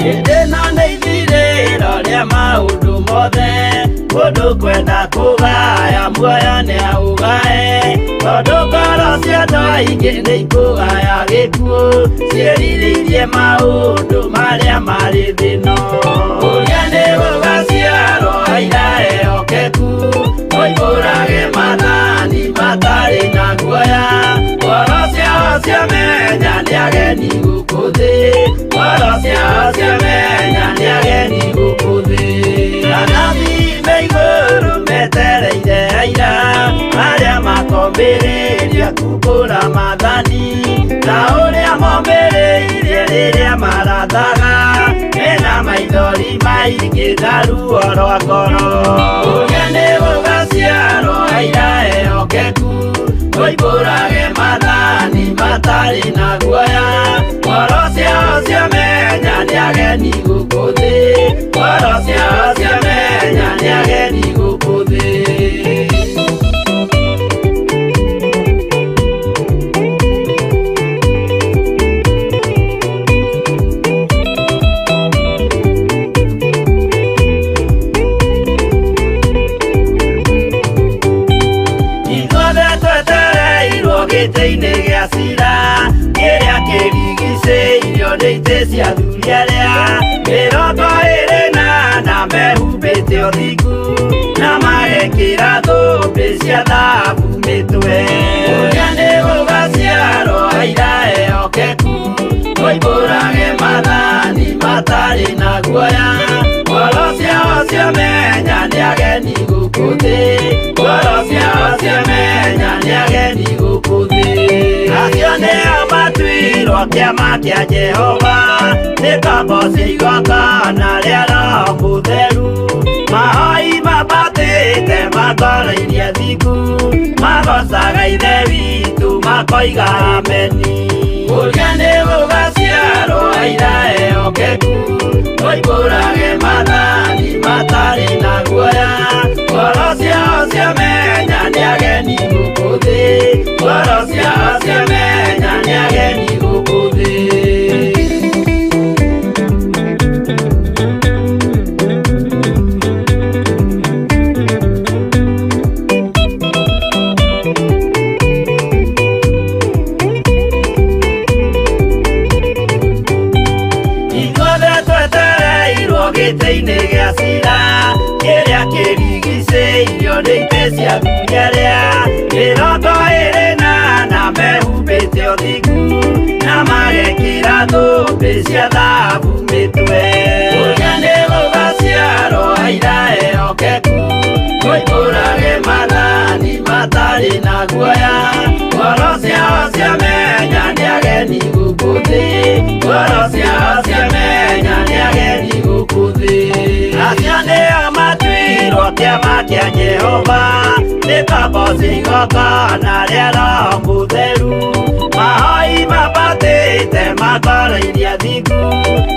Hĩndĩ ĩno nĩ ithirĩro rĩa maũndũ mothe, mũndũ kwenda kũgaya muoyo nĩ aũgae, tondũ ngoro cia andũ aingĩ nĩ ikũgaya gĩkuũ, ciĩrirĩirie maũndũ marĩa marĩ thĩ-ĩno. Ũrĩa nĩ gũgaciarwo aira ehokeku, moimbũrage maathani matarĩ na guoya, ngoro ciao ciamenya nĩ ageni gũkũ thĩ, ngoro ciao ciamenya nĩ ageni gũkũ thĩ. Anabii me igũrũ metereire aira, arĩa makombĩrĩria kumbũra maathani, ta ũrĩa mombĩrĩirie rĩrĩa marathaga, mena maithori maingĩ na ruo rwa ngoro. Ũrĩa nĩ gũgaciarwo aira ehokeku, moimbũrage maathani matarĩ na guoya, ngoro ciao ciamenya nĩ ageni gũkũ thĩ, ngoro ciao ciamenya nĩ ageni gũkũ thĩ. Ithuothe twetereirwo gĩtĩ-inĩ gĩa cira, kĩrĩa kĩrigicĩirio nĩ itĩ cia athuri arĩa 24 mehumbĩte ũthingu na magekĩra Magekĩra thũmbĩ cia thahabu mĩtwe. Ũrĩa nĩ gũgaciarwo aira ehokeku, moimbũrage maathani matarĩ na guoya. Ngoro ciao ciamenya nĩ ageni gũkũ thĩ, ngoro ciao ciamenya nĩ ageni gũkũ thĩ. Acio nĩo matuirwo kĩama kĩa Jehova, nĩ ngombo cia igongona rĩa Roho Mũtheru. Mahoi mambatĩte matwarairie thingu, magocaga Ithe witũ makoiga ameni. Ũrĩa nĩ gũgaciarwo aira ehokeku, moimbũrage maathani matarĩ na guoya. Ngoro ciao ciamenya nĩ ageni gũkũ thĩ, ngoro ciao ciamenya nĩ ageni gũkũ thĩ. Ithuothe twetereirwo gĩtĩ-inĩ gĩa cira, kĩrĩa kĩrigicĩirio nĩ itĩ cia athuri mĩrongo ĩrĩ na ana mehumbĩte ũthingu, na magekĩra thũmbĩ cia thahabu mĩtwe. Ũrĩa nĩ gũgaciarwo aira ehokeku, moimbũrage maathani matarĩ na guoya. Ngoro ciao ciamenya nĩ ageni gũkũ thĩ, ngoro ciao ciamenya nĩ ageni gũkũ thĩ. Acio nĩo matuirwo kĩama kĩa Jehova, nĩ ngombo cia igongona rĩa Roho Mũtheru. Mahoi mambatĩte matwarairie thingu,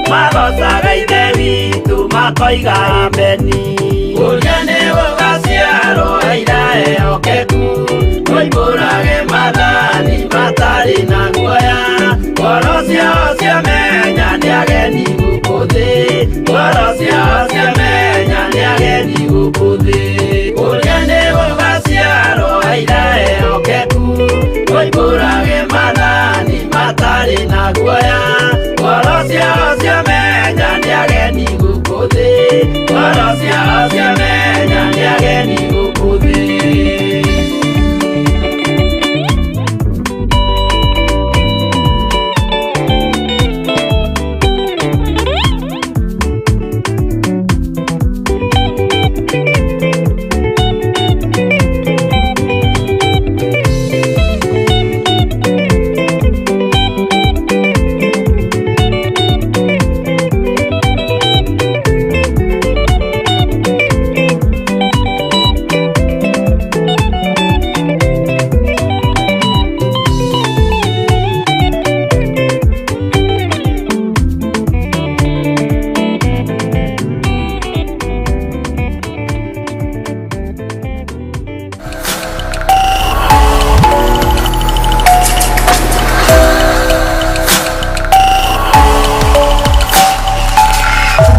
magocaga Ithe witũ makoiga ameni. Ũrĩa nĩ gũgaciarwo aira ehokeku, moimbũrage maathani matarĩ na guoya. Ngoro ciao ciamenya nĩ ageni gũkũ thĩ, ngoro ciao ciamenya nĩ ageni gũkũ thĩ. Ũrĩa nĩ gũgaciarwo aira ehokeku, moimbũrage maathani matarĩ na guoya. Ngoro ciao ciamenya nĩ ageni gũkũ thĩ, ngoro ciao ciamenya nĩ ageni gũkũ thĩ.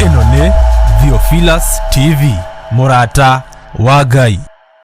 Ĩno nĩ Theophilus TV, mũrata wa Ngai.